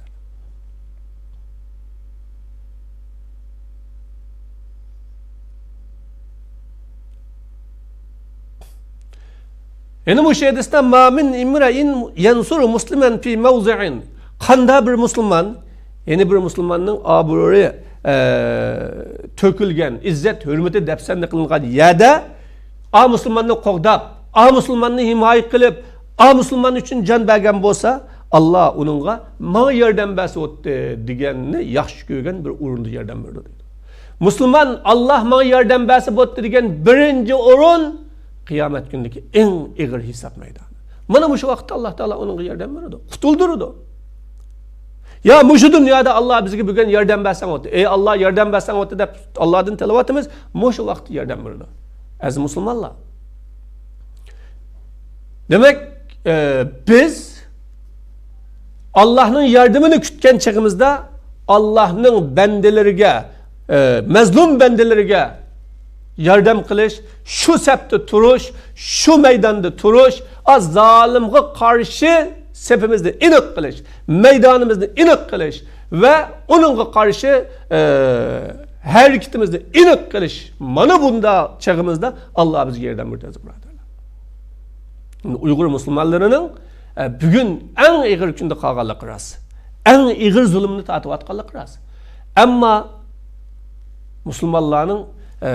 يەنە مۇشۇ ھەدىستە، ما من امرئ ينصر مسلما في موضع، قاندا بىر مۇسۇلمان، يەنە بىر مۇسۇلماننىڭ ئابرۇيى، ئە، تۆكۈلگەن، ئىززەت ھۆرمىتى دەپسەندە قىلىنغان يەردە، ئا مۇسۇلماننى قوغداپ، ئا مۇسۇلماننى ھىمايە قىلىپ، ئا مۇسۇلمان ئۈچۈن جان بەرگەن بولسا، ئاللا ئۇنىڭغا ماڭا ياردەم بەرسە بوپتۇ دېگەننى ياخشى كۆرگەن بىر ئورۇندا ياردەم بېرىدۇ دەيدۇ. مۇسۇلمان، ئاللا ماڭا ياردەم بەرسە بوپتۇ دېگەن بىرىنچى ئورۇن قىيامەت كۈنىدىكى ئەڭ ئېغىر ھېساب مەيدانى. مانا مۇشۇ ۋاقىتتا ئاللا تائالا ئۇنىڭغا ياردەم بېرىدۇ، قۇتۇلدۇرىدۇ. يا مۇشۇ دۇنيادا ئاللا بىزگە بۈگۈن ياردەم بەرسەڭ بوپتۇ، ئەي ئاللا ياردەم بەرسەڭ بوپتۇ دەپ ئاللادىن تىلەۋاتىمىز، مۇشۇ ۋاقىتتا ياردەم بېرىدۇ. ئەزىز مۇسۇلمانلار، دېمەك، ئە، بىز ئاللانىڭ ياردىمىنى كۈتكەن چېغىمىزدا ئاللانىڭ بەندىلىرىگە، ئە، مەزلۇم بەندىلىرىگە ياردەم قىلىش، شۇ سەپتە تۇرۇش، شۇ مەيداندا تۇرۇش، ئا، زالىمغا قارشى سېپىمىزنى ئېنىق قىلىش، مەيدانىمىزنى ئېنىق قىلىش ۋە ئۇنىڭغا قارشى، ئە، ھەرىكىتىمىزنى ئېنىق قىلىش. مانا بۇنداق چېغىمىزدا ئاللا بىزگە ياردەم بېرىدۇ، ئەزىز بۇرادەرلەر. ئۇيغۇر مۇسۇلمانلىرىنىڭ، ئە، بۈگۈن ئەڭ ئېغىر كۈندە قالغانلىقى راست. ئەڭ ئېغىر زۇلۇمنى تارتىۋاتقانلىقى راست. ئەمما مۇسۇلمانلارنىڭ، ئە،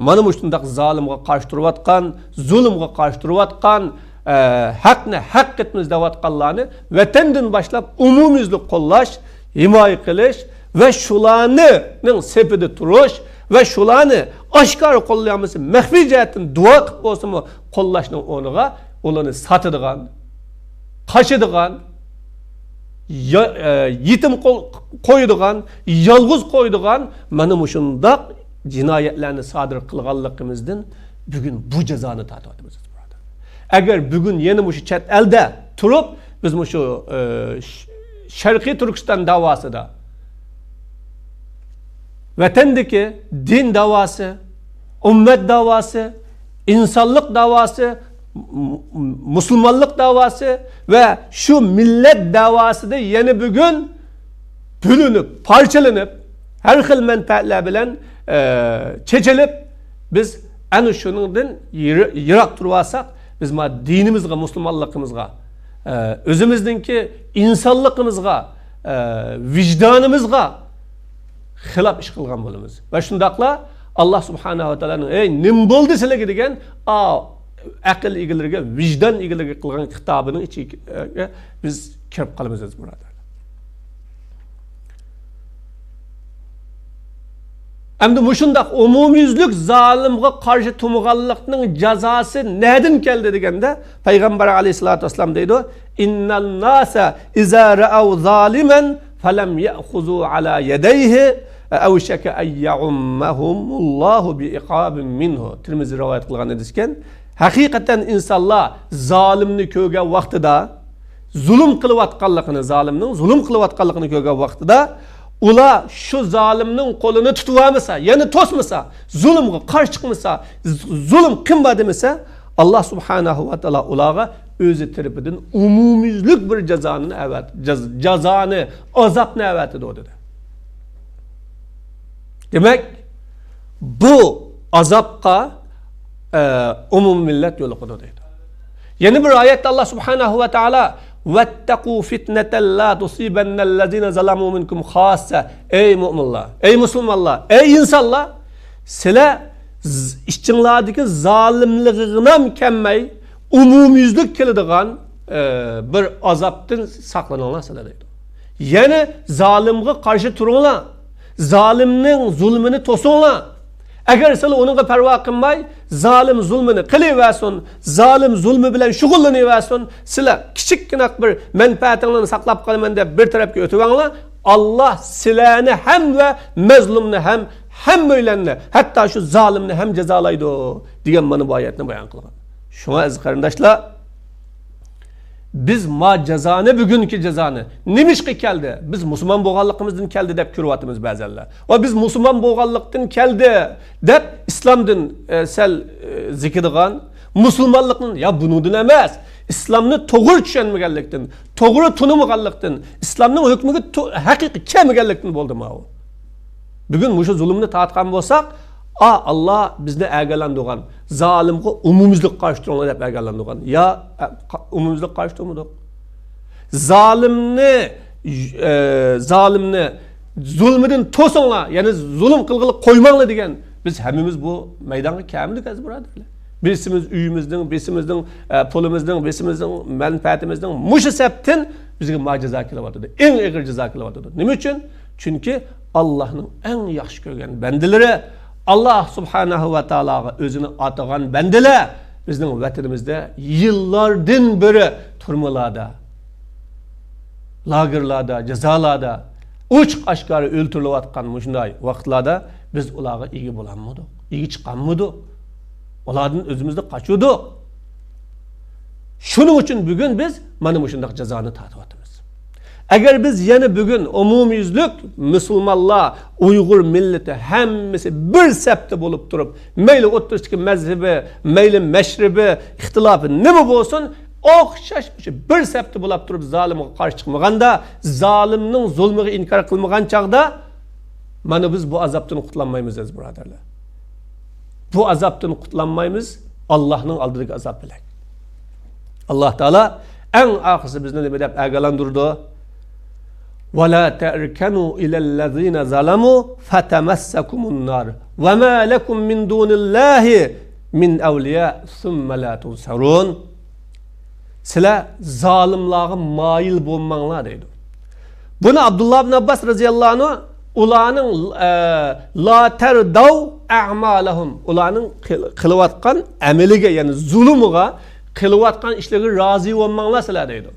مانا مۇشۇنداق زالىمغا قارشى تۇرۇۋاتقان، زۇلۇمغا قارشى تۇرۇۋاتقان، ئە، ھەقنى ھەق قىلىمىز دەۋاتقانلارنى ۋەتەندىن باشلاپ ئومۇميۈزلۈك قوللاش، ھىمايە قىلىش ۋە شۇلارنىڭ سېپىدە تۇرۇش ۋە شۇلارنى ئاشكارا قوللىيالمىسا، مەخپىي جەھەتتىن دۇئا قىلىپ بولسىمۇ قوللاشنىڭ ئورنىغا ئۇلارنى ساتىدىغان، قاچىدىغان، يا-، ئە، يېتىم قو-، قويىدىغان، يالغۇز قويىدىغان مانا مۇشۇنداق جىنايەتلەرنى سادىر قىلغانلىقىمىزدىن بۈگۈن بۇ جازانى تارتىۋاتىمىز، بۇرادەر. ئەگەر بۈگۈن يەنە مۇشۇ چەت ئەلدە تۇرۇپ، بىز مۇشۇ، ئە، ش-، شەرقىي تۈركىستان داۋاسىدا، ۋەتەندىكى دىن داۋاسى، ئۈممەت داۋاسى، ئىنسانلىق داۋاسى، مۇ-، مۇ-، مۇسۇلمانلىق داۋاسى ۋە شۇ مىللەت داۋاسىدا يەنە بۈگۈن بۆلۈنۈپ، پارچىلىنىپ، ھەر خىل مەنپەئەتلەر بىلەن، ئە، چېچىلىپ، بىز ئەنە شۇنىڭدىن يىر-، يىراق تۇرۇۋالساق، بىز ما دىنىمىزغا، مۇسۇلمانلىقىمىزغا، ئە، ئۆزىمىزنىڭكى ئىنسانلىقىمىزغا، ئە، ۋىجدانىمىزغا خىلاپ ئىش قىلغان بولىمىز. ۋە شۇنداقلا ئاللا سۇبھانەھۇ ۋە تائالانىڭ، «ئەي، نېمە بولدى سىلەرگە؟» دېگەن، ئا، ئەقىل ئىگىلىرىگە، ۋىجدان ئىگىلىرىگە قىلغان خىتابىنىڭ ئىچىگە بىز كىرىپ قالىمىز، ئەزىز بۇرادەرلەر. ئەمدى مۇشۇنداق ئومۇميۈزلۈك زالىمغا قارشى تۇرمىغانلىقنىڭ جازاسى نەدىن كەلدى دېگەندە، پەيغەمبەر ئەلەيھىسسالاتۇ ۋەسسالام دەيدۇ، «ئىننەن ناسە ئىزا رەئەۋ زالىمەن فەلەم يەخۇزۇ ئەلا يەدەيھى ئەۋشەكە ئەن يەئۇممەھۇمۇللاھۇ بىئىقابىن مىنھۇ.» تىرمىزى رىۋايەت قىلغان ھەدىس ئىكەن. ھەقىقەتەن ئىنسانلار زالىمنى كۆرگەن ۋاقتىدا، زۇلۇم قىلىۋاتقانلىقىنى، زالىمنىڭ زۇلۇم قىلىۋاتقانلىقىنى كۆرگەن ۋاقتىدا، ئۇلار شۇ زالىمنىڭ قولىنى تۇتۇۋالمىسا، يەنى توسمىسا، زۇلۇمغا قارشى چىقمىسا، ز-، زۇلۇم قىلما دېمىسە، ئاللا سۇبھانەھۇ ۋە تائالا ئۇلارغا ئۆزى تەرىپىدىن ئومۇميۈزلۈك بىر جازانى ئەۋەت-، جاز-، جازانى، ئازابنى ئەۋەتىدۇ دېدى. دېمەك، بۇ ئازابقا، ئە، ئومۇمىي مىللەت يولۇقىدۇ دەيدۇ. يەنە بىر ئايەتتە ئاللا سۇبھانەھۇ ۋە تائالا، «ۋەتتەقۇ فىتنەتەن لا تۇسىبەننەللەزىنە زەلەمۇ مىنكۇم خاسسە.» ئەي مۆمىنلار، ئەي مۇسۇلمانلار، ئەي ئىنسانلار، سىلەر ز-، ئىچىڭلاردىكى زالىملىقىغىنام كەلمەي، ئومۇميۈزلۈك كېلىدىغان، ئە، بىر ئازابتىن ساقلىنىڭلار سىلەر دەيدۇ. يەنى زالىمغا قارشى تۇرۇڭلار. زالىمنىڭ زۇلمىنى توسۇڭلار. ئەگەر سىلەر ئۇنىڭغا پەرۋا قىلماي، زالىم زۇلمىنى قىلىۋەرسۇن، زالىم زۇلمى بىلەن شۇغۇللىنىۋەرسۇن، سىلەر كىچىككىنە بىر مەنپەئەتىڭلارنى ساقلاپ قالىمەن دەپ بىر تەرەپكە ئۆتۈۋەڭلار، ئاللا سىلەرنى ھەم ۋە مەزلۇمنى ھەم، ھەممەيلەننى، ھەتتا شۇ زالىمنى ھەم جازالايدۇ، دېگەن مانا بۇ ئايەتنى بايان قىلغان. شۇڭا ئەزىز قېرىنداشلار، بىز ما جازانى، بۈگۈنكى جازانى نېمىشقا كەلدى؟ بىز مۇسۇلمان بولغانلىقىمىزدىن كەلدى دەپ كۆرۈۋاتىمىز بەزەنلەر. ۋە بىز مۇسۇلمان بولغانلىقتىن كەلدى دەپ ئىسلامدىن، ئە، سەل، ئە، زېكىدىغان، مۇسۇلمانلىقتىن، يا بۇنىڭدىن ئەمەس، ئىسلامنى توغرا چۈشەنمىگەنلىكتىن، توغرا تونۇمىغانلىقتىن، ئىسلامنىڭ ھۆكمىگە تو-، ھەقىقىي كەلمىگەنلىكتىن بولدى ماۋۇ. بۈگۈن مۇشۇ زۇلۇمنى تارتقان بولساق، ئا، ئاللا بىزنى ئاگاھلاندۇرغان، زالىمغا ئومۇميۈزلۈك قارشى تۇرۇڭلار دەپ ئاگاھلاندۇرغان. يا، ئە، قا-، ئومۇميۈزلۈك قارشى تۇرمىدۇق. زالىمنى، ئە، زالىمنى زۇلمىدىن توسۇڭلار، يەنى زۇلۇم قىلغىلى قويماڭلار دېگەن. بىز ھەممىمىز بۇ مەيدانغا كەلمىدۇق، ئەزىز بۇرادەرلەر. بىرسىمىز ئۆيىمىزنىڭ، بىرسىمىزنىڭ، ئە، پۇلىمىزنىڭ، بىرسىمىزنىڭ مەنپەئەتىمىزنىڭ مۇشۇ سەپتىن بىزگە ما جازا كېلىۋاتىدۇ. ئەڭ ئېغىر جازا كېلىۋاتىدۇ. نېمە ئۈچۈن؟ چۈنكى ئاللانىڭ ئەڭ ياخشى كۆرگەن بەندىلىرى، ئاللا سۇبھانەھۇ ۋە تائالاغا ئۆزىنى ئاتىغان بەندىلەر بىزنىڭ ۋەتىنىمىزدە يىللاردىن بېرى تۈرمىلاردا، لاگېرلاردا، جازالاردا ئوچۇق ئاشكارا ئۆلتۈرۈلۈۋاتقان مۇشۇنداق ۋاقىتلاردا بىز ئۇلارغا ئىگە بولالمىدۇق، ئىگە چىقالمىدۇق. ئۇلاردىن ئۆزىمىزنى قاچۇردۇق. شۇنىڭ ئۈچۈن بۈگۈن بىز مانا مۇشۇنداق جازانى تارتىۋاتىمىز. ئەگەر بىز يەنە بۈگۈن ئومۇميۈزلۈك مۇسۇلمانلار، ئۇيغۇر مىللىتى ھەممىسى بىر سەپتە بولۇپ تۇرۇپ، مەيلى ئوتتۇرىسىدىكى مەزھىپى، مەيلى مەشرىپى، ئىختىلاپى نېمە بولسۇن، ئوخشاش مۇشۇ بىر سەپتە بولاپ تۇرۇپ زالىمغا قارشى چىقمىغاندا، زالىمنىڭ زۇلمىغا ئىنكار قىلمىغان چاغدا، مانا بىز بۇ ئازابتىن قۇتۇلالمايمىز، ئەزىز بۇرادەرلەر. بۇ ئازابتىن قۇتۇلالمايمىز، ئاللاھنىڭ ئالدىدىكى ئازاب بىلەن. ئاللاھ تائالا ئەڭ ئاخىرسى بىزنى نېمە دەپ ئاگاھلاندۇرىدۇ؟ «ولا تركنوا إلى الذين ظلموا فتمسكم النار وما لكم من دون الله من أولياء ثم لا تنصرون.» سىلەر زالىملارغا مايىل بولماڭلار دەيدۇ. بۇنى ئابدۇللا ئىبن ئابباس رەزىياللاھۇ ئەنھۇ ئۇلارنىڭ، ئە، «لا تردوا أعمالهم»، ئۇلارنىڭ قىل-، قىلىۋاتقان ئەمىلىگە، يەنى زۇلۇمىغا، قىلىۋاتقان ئىشلىرىغا رازى بولماڭلار سىلەر دەيدۇ.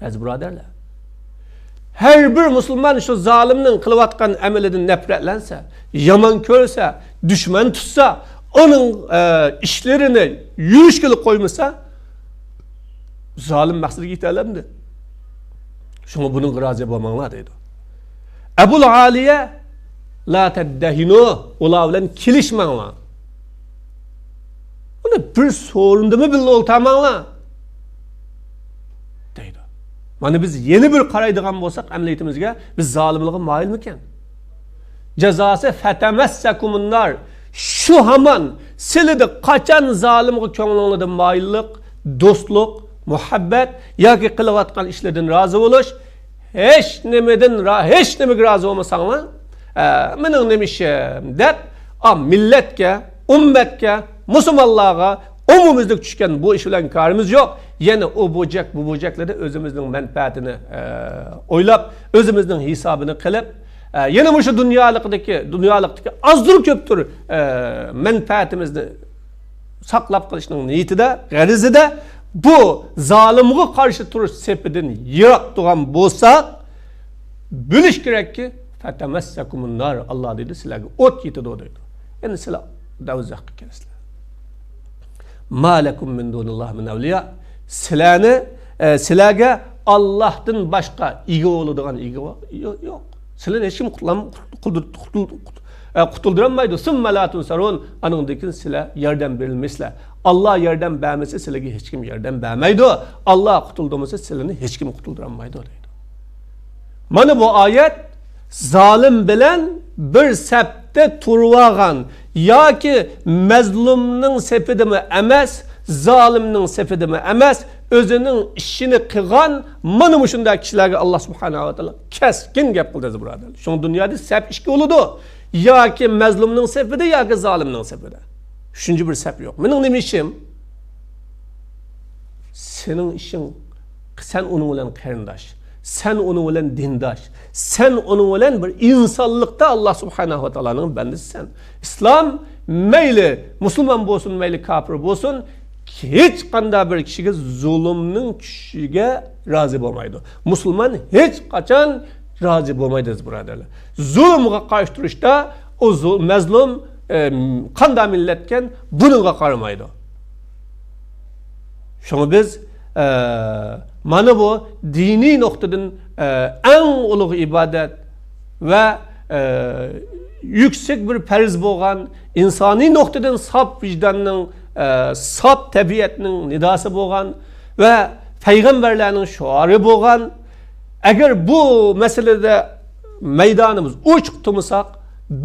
ئەزىز بۇرادەرلەر، ھەر بىر مۇسۇلمان شۇ زالىمنىڭ قىلىۋاتقان ئەمىلىدىن نەپرەتلەنسە، يامان كۆرسە، دۈشمەن تۇتسا، ئۇنىڭ، ئە، ئىشلىرىنى يۈرۈشكىلى قويمىسا، زالىم مەقسىتىگە يېتەلەمدى؟ شۇڭا بۇنىڭغا رازى بولماڭلار دەيدۇ. ئەبۇل ئالىيە، «لا تدهنوا»، ئۇلار بىلەن كېلىشمەڭلار. ئۇنى بىر سورۇندىمۇ بىللە ئولتۇرماڭلار دەيدۇ. مانا بىز يەنە بىر قارايدىغان بولساق ئەمەلىيىتىمىزگە، بىز زالىملارغا مايىلمىكەن؟ جازاسى «فتمسكم النار». شۇ ھامان سىلىدە قاچان زالىمغا كۆڭلۈڭلىدە مايىللىق، دوستلۇق، مۇھەببەت ياكى قىلىۋاتقان ئىشلىرىدىن رازى بولۇش، ھېچ نېمىدىن را-، ھېچ نېمىگە رازى بولمىساڭلار، ئە، مېنىڭ نېمە ئىشىم دەپ، ئا، مىللەتكە، ئۈممەتكە، مۇسۇلمانلارغا ئومۇميۈزلۈك چۈشكەن بۇ ئىش بىلەن كارىمىز يوق. يەنە ئۇ بۇ جەك، بۇ بۇ جەكلىرى ئۆزىمىزنىڭ مەنپەئەتىنى، ئە، ئويلاپ، ئۆزىمىزنىڭ ھېسابىنى قىلىپ، ئە، يەنە مۇشۇ دۇنيالىقتىكى، دۇنيالىقتىكى ئازدۇر كۆپتۇر، ئە، مەنپەئەتىمىزنى ساقلاپ قېلىشنىڭ نىيىتىدە، غەرىزىدە بۇ زالىمغا قارشى تۇرۇش سېپىدىن يىراق تۇرغان بولساق، بىلىش كېرەككى، «فتمسكم النار»، ئاللاھ دېدى، سىلەرگە ئوت يېتىدۇ دەيدۇ. يەنى سىلەر دوزاخقا كىرىسىلەر. «ما لكم من دون الله من أولياء»، سىلەرنى، ئە، سىلەرگە ئاللاھتىن باشقا ئىگە بولىدىغان ئىگە يو-، يوق. سىلەرنى ھېچكىم قۇتۇلام-، قۇتۇل-، قۇتۇل-، قۇت-، ئە، قۇتۇلدۇرالمايدۇ. «ثم لا تنصرون»، ئانىڭدىن كېيىن سىلەر ياردەم بېرىلمەيسىلەر. ئاللاھ ياردەم بەرمىسە، سىلەرگە ھېچكىم ياردەم بەرمەيدۇ. ئاللاھ قۇتۇلدۇرمىسا، سىلەرنى ھېچكىم قۇتۇلدۇرالمايدۇ دەيدۇ. مانا بۇ ئايەت زالىم بىلەن بىر سەپتە تۇرۇۋالغان ياكى مەزلۇمنىڭ سېپىدىمۇ ئەمەس، زالىمنىڭ سېپىدىمۇ ئەمەس، ئۆزىنىڭ ئىشىنى قىلغان مانا مۇشۇنداق كىشىلەرگە ئاللاھ سۇبھانەھۇ ۋە تائالا كەسكىن گەپ قىلدى، ئەزىز بۇرادەرلەر. شۇڭا دۇنيادا سەپ ئىككى بولىدۇ. ياكى مەزلۇمنىڭ سېپىدە، ياكى زالىمنىڭ سېپىدە. ئۈچىنچى بىر سەپ يوق. مېنىڭ نېمە ئىشىم؟ سېنىڭ ئىشىڭ، سەن ئۇنىڭ بىلەن قېرىنداش، سەن ئۇنىڭ بىلەن دىنداش، سەن ئۇنىڭ بىلەن بىر ئىنسانلىقتا ئاللاھ سۇبھانەھۇ ۋە تائالانىڭ بەندىسىسەن. ئىسلام مەيلى مۇسۇلمان بولسۇن، مەيلى كاپىر بولسۇن، ھېچقانداق بىر كىشىگە زۇلۇمنىڭ چۈشۈشىگە رازى بولمايدۇ. مۇسۇلمان ھېچقاچان رازى بولمايدۇ، ئەزىز بۇرادەرلەر. زۇلۇمغا قارشى تۇرۇشتا ئۇ زۇ-، مەزلۇم، ئە، قانداق مىللەتكەن، بۇنىڭغا قارىمايدۇ. شۇڭا بىز، ئە، مانا بۇ دىنىي نۇقتىدىن، ئە، ئەڭ ئۇلۇغ ئىبادەت ۋە، ئە، يۈكسەك بىر پەرز بولغان، ئىنسانىي نۇقتىدىن ساپ ۋىجداننىڭ، ئە، ساپ تەبىئەتنىڭ نىداسى بولغان ۋە پەيغەمبەرلەرنىڭ شوئارى بولغان، ئەگەر بۇ مەسىلىدە مەيدانىمىز ئوچۇق تۇرمىساق،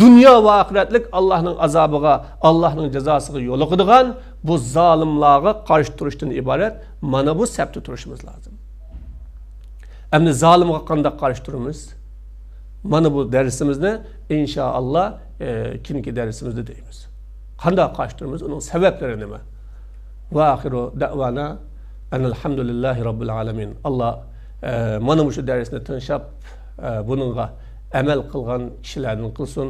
دۇنيا ۋە ئاخىرەتلىك ئاللاھنىڭ ئازابىغا، ئاللاھنىڭ جازاسىغا يولۇقىدىغان بۇ زالىملارغا قارشى تۇرۇشتىن ئىبارەت مانا بۇ سەپتە تۇرۇشىمىز لازىم. ئەمدى زالىمغا قانداق قارشى تۇرىمىز؟ مانا بۇ دەرسىمىزنى، ئىنشائاللا، ئە، كېيىنكى دەرسىمىزدە دەيمىز. قانداق قارشى تۇرىمىز؟ ئۇنىڭ سەۋەبلىرى نېمە؟ ۋە ئاخىرۇ دەۋانا ئەنىلھەمدۇلىللاھى رەببىل ئالەمىن. ئاللا، ئە، مانا مۇشۇ دەرسنى تىڭشاپ، ئە، بۇنىڭغا ئەمەل قىلغان كىشىلەردىن قىلسۇن.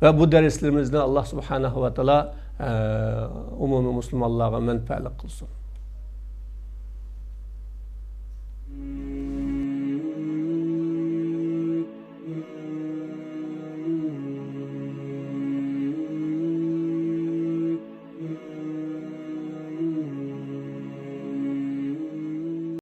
ۋە بۇ دەرسلىرىمىزنى ئاللا سۇبھانەھۇ ۋە تائالا، ئە، ئومۇمىي مۇسۇلمانلارغا مەنپەئەتلىك قىلسۇن.